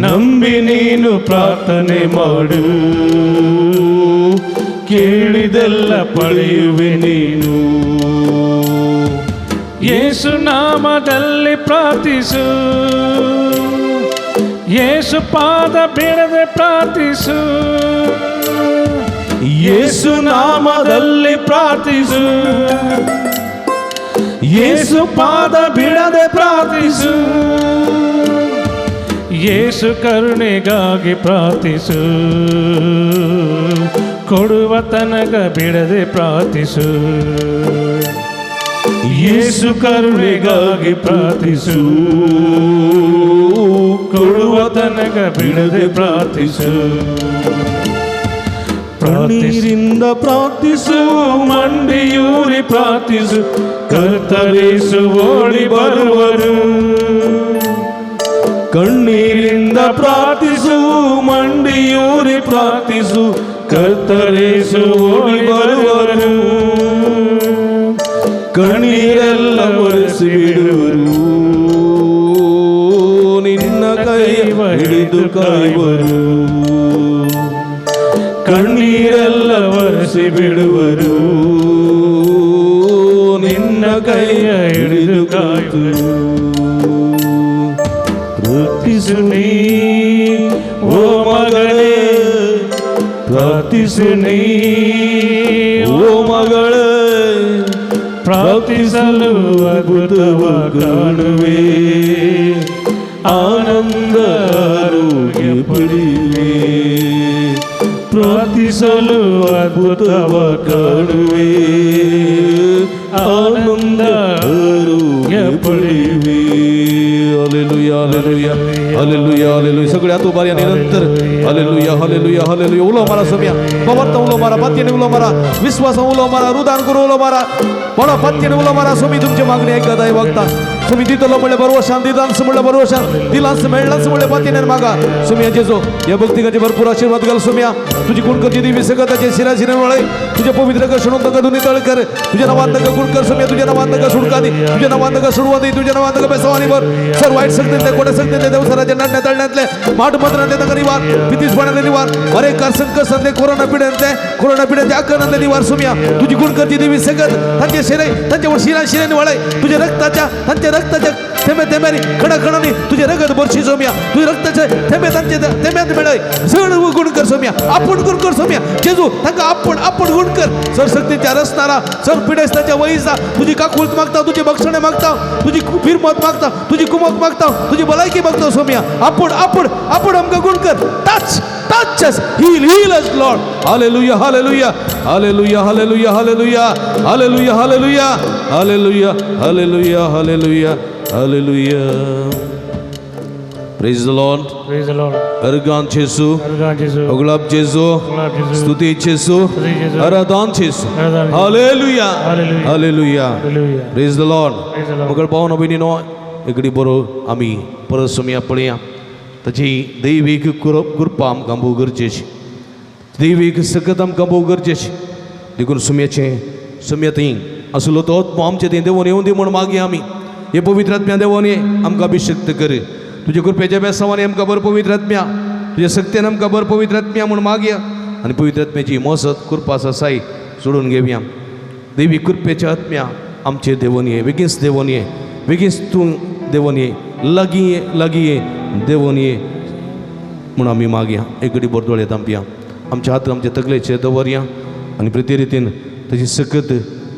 ನಂಬಿ ನೀನು ಪ್ರಾರ್ಥನೆ ಮಾಡು, ಕೇಳಿದೆಲ್ಲ ಪಡೆಯುವೆ ನೀನು. ಯೇಸು ನಾಮದಲ್ಲಿ ಪ್ರಾರ್ಥಿಸು, ಯೇಸು ಪಾದ ಬಿಡದೆ ಪ್ರಾರ್ಥಿಸು, ಯೇಸು ನಾಮದಲ್ಲಿ ಪ್ರಾರ್ಥಿಸು, ಯೇಸು ಪಾದ ಬಿಡದೆ ಪ್ರಾರ್ಥಿಸು, ಯೇಸು ಕರುಣೆಗಾಗಿ ಪ್ರಾರ್ಥಿಸು, ಕೊಡುವ ತನಕ ಬಿಡದೆ ಪ್ರಾರ್ಥಿಸು, ಯೇಸು ಕರುಣೆಗಾಗಿ ಪ್ರಾರ್ಥಿಸು, ಕೊಡುವ ತನಕ ಬಿಡದೆ ಪ್ರಾರ್ಥಿಸು. ಕಣ್ಣೀರಿಂದ ಪ್ರಾರ್ಥಿಸು, ಮಂಡಿಯೂರಿ ಪ್ರಾರ್ಥಿಸು, ಕರ್ತರೇಸು ಓಡಿ ಬರುವರು, ಕಣ್ಣೀರಿಂದ ಪ್ರಾರ್ಥಿಸು, ಮಂಡಿಯೂರಿ ಪ್ರಾರ್ಥಿಸು, ಕರ್ತರೇಸು ಓಡಿ ಬರುವರು, ಕಣ್ಣೀರೆಲ್ಲ ಒರೆಸಿ ಬಿಡುವರು, ನಿನ್ನ ಕೈ ಹಿಡಿದು ಕಾಯುವರು, ಕಣ್ಣೀರೆಲ್ಲ ಒರೆಸಿ ಬಿಡುವರು, ನಿನ್ನ ಕೈಯ ಹಿಡಿದು ಕಾಯುವರು. ಪ್ರಾರ್ಥಿಸು ನೀ ಓ ಮಗನೇ, ಪ್ರಾರ್ಥಿಸು ನೀ ಪ್ರಾರ್ಥಿಸಲು ಅದ್ಭುತವ ಕಾಣುವೆ, ಆನಂದ ಆರೋಗ್ಯ ಪಡೆಯುವೆ. ಪ್ರಾರ್ಥಿಸಲು ಅದ್ಭುತವ ಕಾಣುವೆ, ಆನಂದ ಆರೋಗ್ಯ ಪಡೆಯುವೆ. Hallelujah, hallelujah, hallelujah, hallelujah. सगळे हात उबार आणि नंतर हालेलुया, हालेलुया, हालेलुया. उलो मारा सोम्या, पवर्त उलो मारा, पात्याने उलो मारा, विश्वासा उलो मारा, रुदान करू उलो मारा, बडो पात्याने उलो मारा. सोमी तुमची मागणी ऐकत आहे बघता. सोमी दितलो म्हणले बरोबर, दिलांस म्हणलं बरोबर, दिलांस मेळलांस म्हणले पात्याने मागा. सोमिया जेजो या भक्तिकाचे भरपूर आशीर्वाद घाल सोमिया. तुझी गुणकरची देवी सगळ्याचे शिरा शिरा वळाय. तुझ्या पवित्र कर्षणून तका धुनी तळ कर. तुझ्या नावात नका गुण कर सोमिया. तुझ्या नावात नका सुडका दे, तुझ्या नावात नका सुडवा दे, तुझ्या नावात नका बेसवानी भर. सर वाईट शक्तींतले, कोट्या शक्तींतले, देवसराच्या नडण्या तळण्यातले, माठ मंत्रांतले ताका निवार, पितीसपणातले निवार, अरे कार संकटांतले, कोरोना पिढ्यांतले, कोरोना पिढ्यांच्या आकरणातले निवार सोमिया. तुझी गुणकरची देवी सगत तांचे शिरे तांच्यावर शिरा शिऱ्याने वळाय. तुझ्या रक्ताच्या तांच्या रक्ताच्या थेंबे थेंब्याने खडाखडाने तुझे रगत बरशी सोमिया. तुझ्या रक्ताचे थेंबे तांचे थेंब्यात मिळाय. सगळं गुण कर सोमिया, आपण गुण कर सोमिया. जेजू तांका आपण आपण गुण कर. सर शक्तीच्या रसणारा सर पिढेस्ताच्या वयीचा तुझी काकुळत मागता, तुझी बक्षणे मागता, तुझी फिरमत मागता, तुझी कुमक मागता, तुझी भलायकी मागता सोमिया. आपण आपण आपण आमकां गुण कर. Touch touch us, heal heal us Lord. Hallelujah, hallelujah, hallelujah, hallelujah, hallelujah, hallelujah, hallelujah, hallelujah, hallelujah, hallelujah, hallelujah. Praise the Lord. Praise the Lord. Organ Jesu, organ Jesu, अगलाब Jesu, गुलाब जेसू, स्तुति Jesu, स्तुति Jesu, आराधन Jesu. आराधन. Hallelujah, hallelujah. Hallelujah. Hallelujah. Praise the Lord. Praise the Lord. मगळ पावन भयणीनो, एकडे बरो आमी परत सोमया पळया. ताची दैवीक कृपा आमकां भोव गरजेची, दैवीक सकत आमकां भोव गरजेची. देखून सुम्याचें सुम्या थंय आसलो तो आत्मो आमचे थंय देवून येवन दी म्हूण मागया आमी. हे पवित्र आत्म्या देवून ये आमकां अभिशक्त कर. तुज्या कृपेच्या बेसावानी आमकां बरो पवित्र आत्म्या, तुज्या सक्तेन आमकां बरो पवित्र आत्म्या म्हूण मागया. आनी पवित्र आत्म्याची मोसत कृपा साय सोडून घेवया. देवी कृपेच्या आत्म्या आमचे देवून ये, बेगीनच देवून ये, बेगीनच तूं देवून ये, लागीं ये, लागीं ये, देवून ये म्हूण आमी मागया. एक घडी बरो दोळे धांपया, आमच्या हात आमच्या तकलेचेर दवरया आनी प्रती रितीन ताची सकत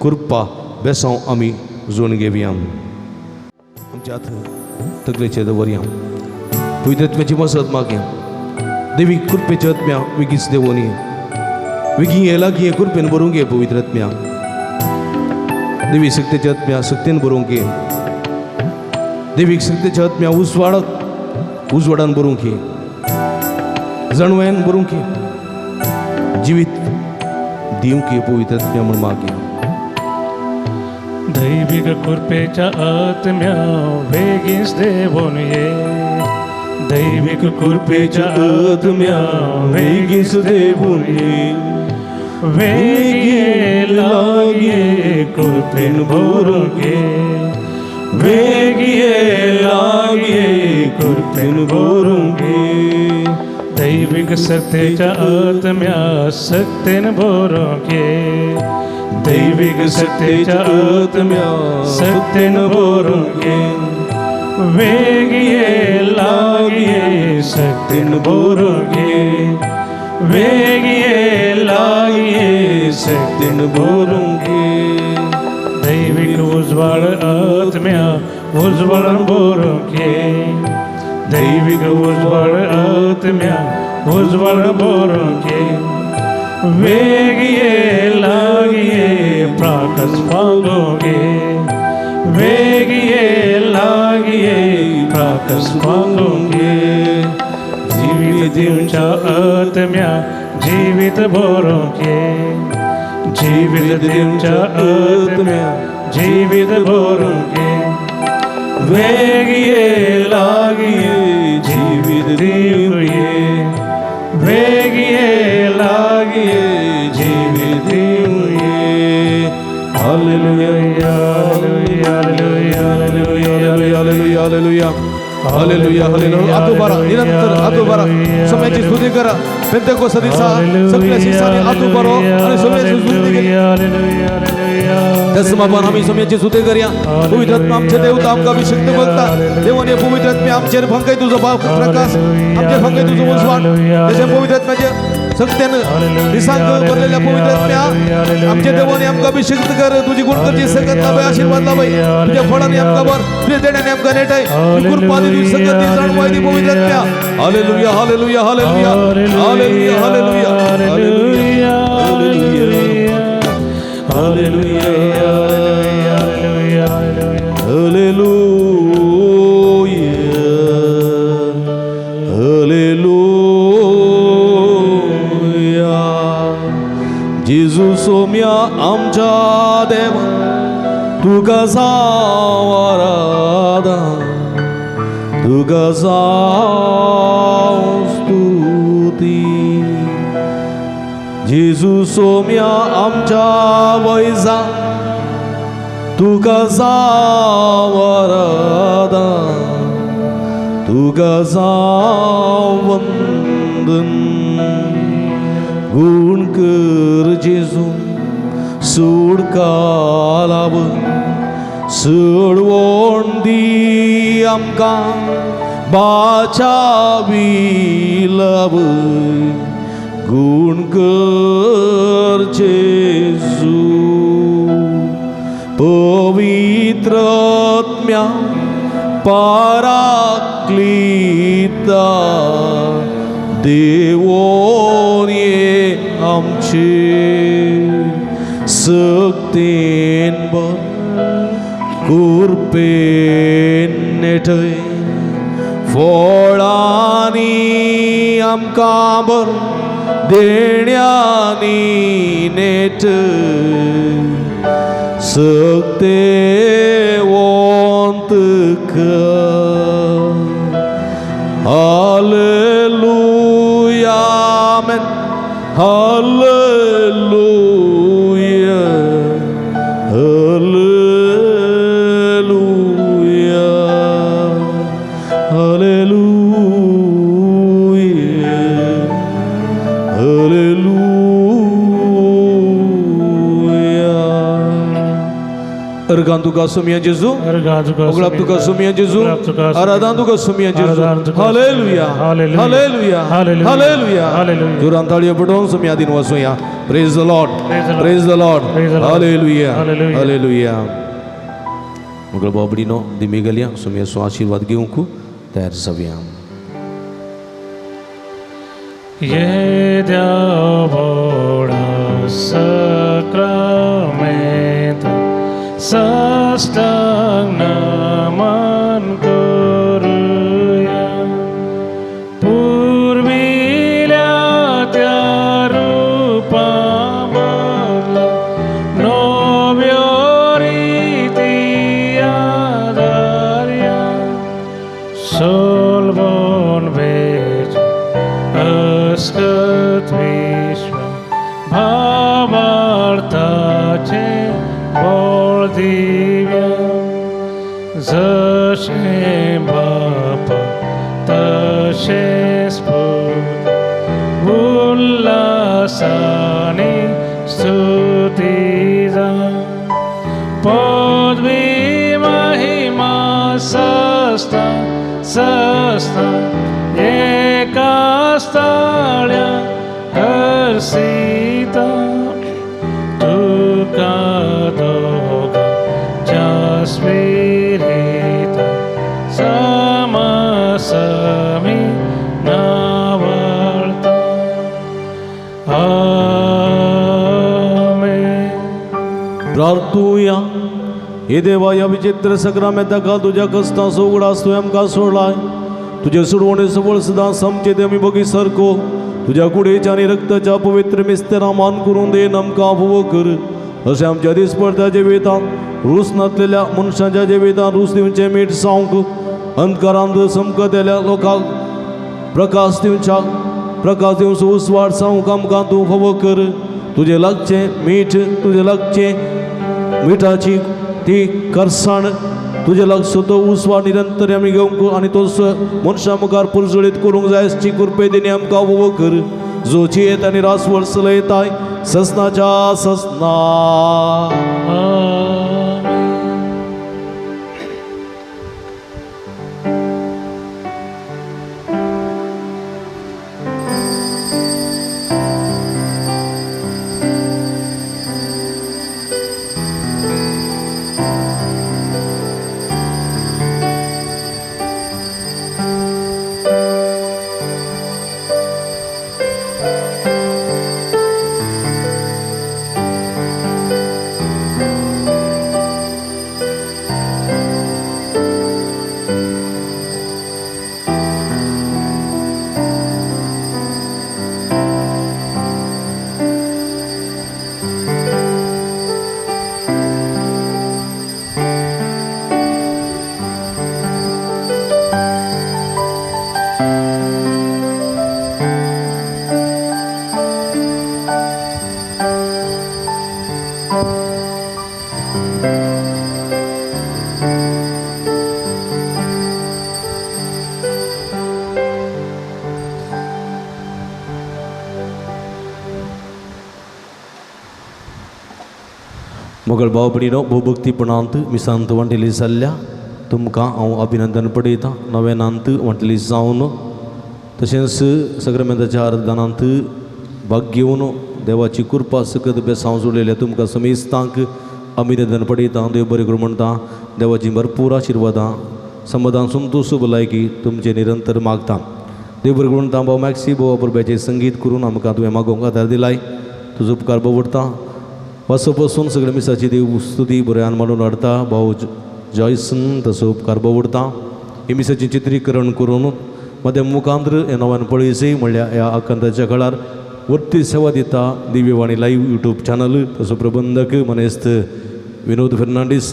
कृपा बेसांव आमी जोडून घेवया. आमच्या हात तकलेचेर दवरया, पवित्र आत्म्याची मसत मागया. देवी कृपेच्या आत्म्या वेगीच देवून ये, वेगीं ये, लागीं ये, कृपेन भरूंक ये पवित्र आत्म्या. देवी सक्तेच्या आत्म्या सक्तेन भरूंक ये. देवीक सक्तेच्या आत्म्या उजवाड उजवाडान भरूंक ये, जाणवायन भरूंक ये, जिवीत दिवंक ये पवित्र आत्म्या म्हूण मागया. दैविक कृपेच्या आत्म्या वेगीच देवून ये, दैविक कृपेच्या आत्म्या वेगीच देवून ये, वेगी लागे कृपेन भरूंक ये, वेगी लागे कृपेन भरूंक ये. दैविक सत्तेच्या आत्म्या सत्तेन भरूंक ये, दैविक सत्तेच्या आत्म्या सत्तेन भरूंक ये, वेगी लागे सत्तेन भरूंक ये, वेगी लागे सत्तेन भरूंक ये. दैविक उजवाड आत्म्या उजवाड भरूंक ये, दैविक उजवाड आत्म्या उजवाड भरूंक ये, वेगी लागे प्राकस पांगोगे, वेगी लागे प्राकस पांगोगे. जीवित दिवच्या आत्म्या जीवित भरूंक ये, जीवित दिवच्या आत्म्या जीवित भरूंक ये, वेगी लागे जीवित दिवं ये, वेगी लागे जीवित दिवं ये. Hallelujah, hallelujah, hallelujah, hallelujah, hallelujah, hallelujah, hallelujah. हात उबारा, निरंतर हात उबारा, सोम्याची स्तुती करा. पेंतेकोस्त दिसा सगळ्या शिसांनी हात उबारो आनी सोम्याची स्तुती केली. त्या समापान आमी सोम्याची स्तुती करया. पवित्र आत्मा आमचे देवता आमकां अभिषेक बघता. देवाने पवित्र आत्म्या आमचेर फंकय तुजो प्रकाश, आमचेर फंकय तुजो उजवाड. तशें पवित्र आत्म्याचे सत्यान दिसांक भरलेल्या पवित्र आत्म्या आमच्या देवाने आमकां अभिषेक कर. तुजी गुण करची संगत लाभय, आशीर्वाद लाभय. तुझ्या फळांनी आमकां भर, तुझ्या देण्याने आमकां नेटाय, कृपा दी, तुझी संगत दी, जाणवाय दी पवित्र आत्म्या. Hallelujah hallelujah hallelujah hallelujah hallelujah hallelujah hallelujah hallelujah hallelujah. जेजू सोम्या आमच्या देवा तुका जावं आराधना, तुका जावं स्तुती. जेजू सोम्या आमच्या वैजा तुका जावं आराधना, तुका जावं वंदन. गुण कर जेजू सुडका लाभ, सोडवण दी आमकां बाचावी लाभ. गुण कर जेजू पवित्र आत्म्या पाराक्लीता देवोन ये आमचे सक्तेन बर कृपेन नेटय फळांनी आमकां बर देण्यांनी नेट सक्तेवंत कर. Hallelujah amen hallelujah hallelujah hallelujah hallelujah. अर्गां तुका सुमिया जेजू, उगडाप तुका सुमिया जेजू, आराधना तुका सुमिया जेजू. Hallelujah hallelujah hallelujah. जोरान ताळयो पडोवन सुमिया दिन वसुया. Praise the Lord, praise the Lord. Hallelujah hallelujah. मुगळ बाबडीनो दिमी गेल्या सुमिया सो आशीर्वाद घेवंक तयार जावया. ये देवोडा सक्रामेंत साष्टांग नमन करूया. पूर्विल्या त्या रूपा बदला नव्यो रिती आदारया. सोलबोन वेच अस्कत विश्व भावार्थाचे बोळ दिव्या. जशें बापा तशेंच पूत उल्हासानी स्तुती जा. पदवी महिमा सस्ता सस्ता एका स्थाळ्या करसीता. तुका दोगांच्या स्पिरिता समसमी नावळता. आमेन. प्रार्थुया. हे देवा, ह्या विचित्र सक्रामेंताक तुज्या कश्टांचो उगडास तुवें आमकां सोडलाय. तुजे सोडवणे सबळ सदां समचे ते आमी बगी सारको तुज्या कुडीच्या आनी रक्ताच्या पवित्र मिस्तेरा मान करून then आमकां फावो कर. अशें आमच्या दिसपडत्या जिवितांत रूस नासलेल्या मनशाच्या जिवितांत रूस दिवचें मीठ सावंक, अंधकारांत समकतेल्या लोकांक प्रकाश दिवच्याक प्रकाश दिवचो उजवाड सावंक आमकां तूं फावो कर. तुजें लागचें मीठ, तुजें लागचें मिठाची ती करसाण, तुजे लागचो तो उजवाड निरंतर आमी घेवंक आनी तो मनशां मुखार पुरजळीत करूंक जाय अशी कृपे दिनी आमकां फावो कर. जो जियेत आनी रासवळ चलयताय ससनाच्या ससना. मोगल भाव भयणीनो भोवभक्तीपणांत मिसांत वांटेली जाल्ल्या तुमकां हांव अभिनंदन पडयतां. नव्यानांत वांटेली जावन तशेंच सक्रमेंताच्या आराधनांत भाग घेवन देवाची कृपा सकत बेसांव जोडलेल्या तुमकां समेस्तांक अभिनंदन पडयतां. देव बरें करूं म्हणटा. देवाची भरपूर आशिर्वादां समाधान संतोश भलायकी तुमचे निरंतर मागता. देव बरें करूं म्हणटा. भाव मॅक्सी भाव परब्याचें संगीत करून आमकां तुवें मागोवंक आदार दिलाय, तुजो उपकार बवडटा. वासो बसून सगळे मिसाची देव स्तुती बऱ्यान मांडून हाडटा. भाव जॉयसन तसो उपकार बवडटा. हे मिसाचें चित्रीकरण करून मध्य मुखांत्र हे नव्यान पळयसी म्हणल्यार ह्या आकांताच्या काळार वर्ती सेवा दिता दिव्यवाणी लायव्ह यूट्यूब चॅनल तसो प्रबंधक मनेस्त विनोद फेर्नांडीस,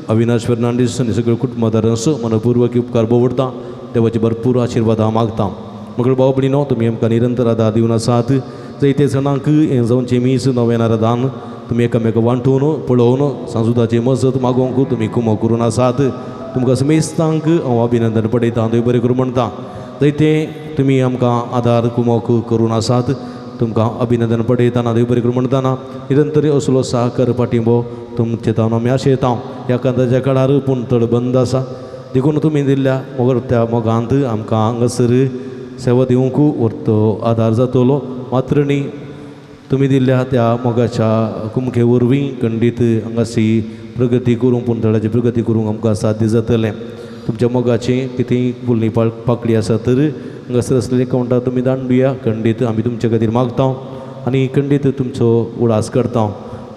अविनाश फेर्नांडीस आनी सगळे कुटुंबादारांचो मनपूर्वक उपकार बवडटा. देवाचे भरपूर आशिर्वाद मागता. मगळ भाव भयणीनो तुमी आमकां निरंतर आदार दिवन आसात. जायते जाणांक हें जावचें मीस नव्यान आराधन तुमी एकामेका वांटून पळोवन सांजुदाची मजत मागोवंक तुमी कुमो करून आसात. तुमकां समेस्तांक हांव अभिनंदन पडयतां. देव बरें करूं म्हणटा. जायते तुमी आमकां आदार कुमोक करून आसात, तुमकां अभिनंदन पडयतना देव बरें करूं म्हणटाना निरंतर असलो सहकार पाठिंबो तुमचे तावन आमी आशेता. ह्या कांताच्या काळार पूण तळ बंद आसा देखून तुमी दिल्ल्या मोगर त्या मोगांत आमकां हांगासर सेवा दिवंक व्हरतो आदार जातलो. मात्र न्ही तुमी दिल्ल्या त्या मोगाच्या कुमके वरवीं खंडीत हांगासी प्रगती करूंक पूण तळाची प्रगती करूंक आमकां साध्य जातलें. तुमच्या मोगाची कितेंय फुलणी पाकळी आसा तर हांगासर आसलेले अकावंटार तुमी दांडुया. खंडीत आमी तुमचे खातीर मागता आनी खंडीत तुमचो उडास करता.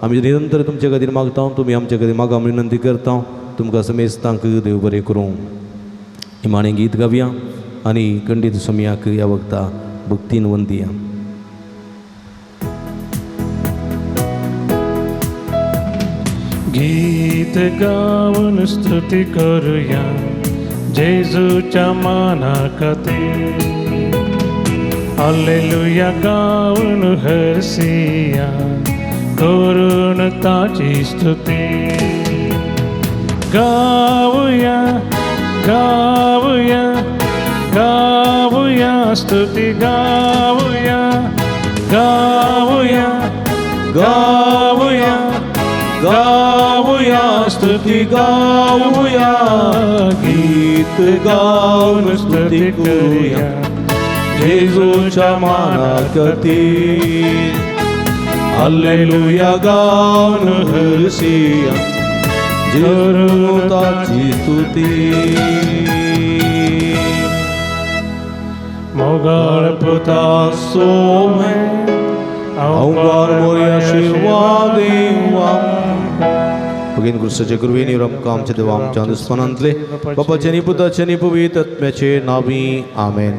आमी निरंतर तुमचे खातीर मागता, तुमी आमचे खातीर मागा विनंती करता. तुमकां समेस्तांक देव बरें करूं. निमाणें गीत गावया आनी खंडीत सोमयाक ह्या वखता भक्तीन वंदिया. गीत गाऊन स्तुती करूया जेजूच्या मानाखातीर. हालेलुया गाऊन हरसिया करून ताची स्तुती. गाऊया गाऊया गाऊया स्तुती गाऊया गाऊया गाऊया गाऊया स्तुती गाऊया. गीत गाऊन स्तुती करूया जेजूच्या मानाखातीर. हालेलुया गाऊन हरसिया करून ताची स्तुती. मोगाळ पुता सोमे अवकार मोरया आशीर्वाद देवा. भगीन क्रिस्ताचे कृपेन आमकां आमच्या देवा आमच्या दुस्मानांतले बापाचे आनी पुताचे आनी पवित्र आत्म्याचे नांवी आमेन.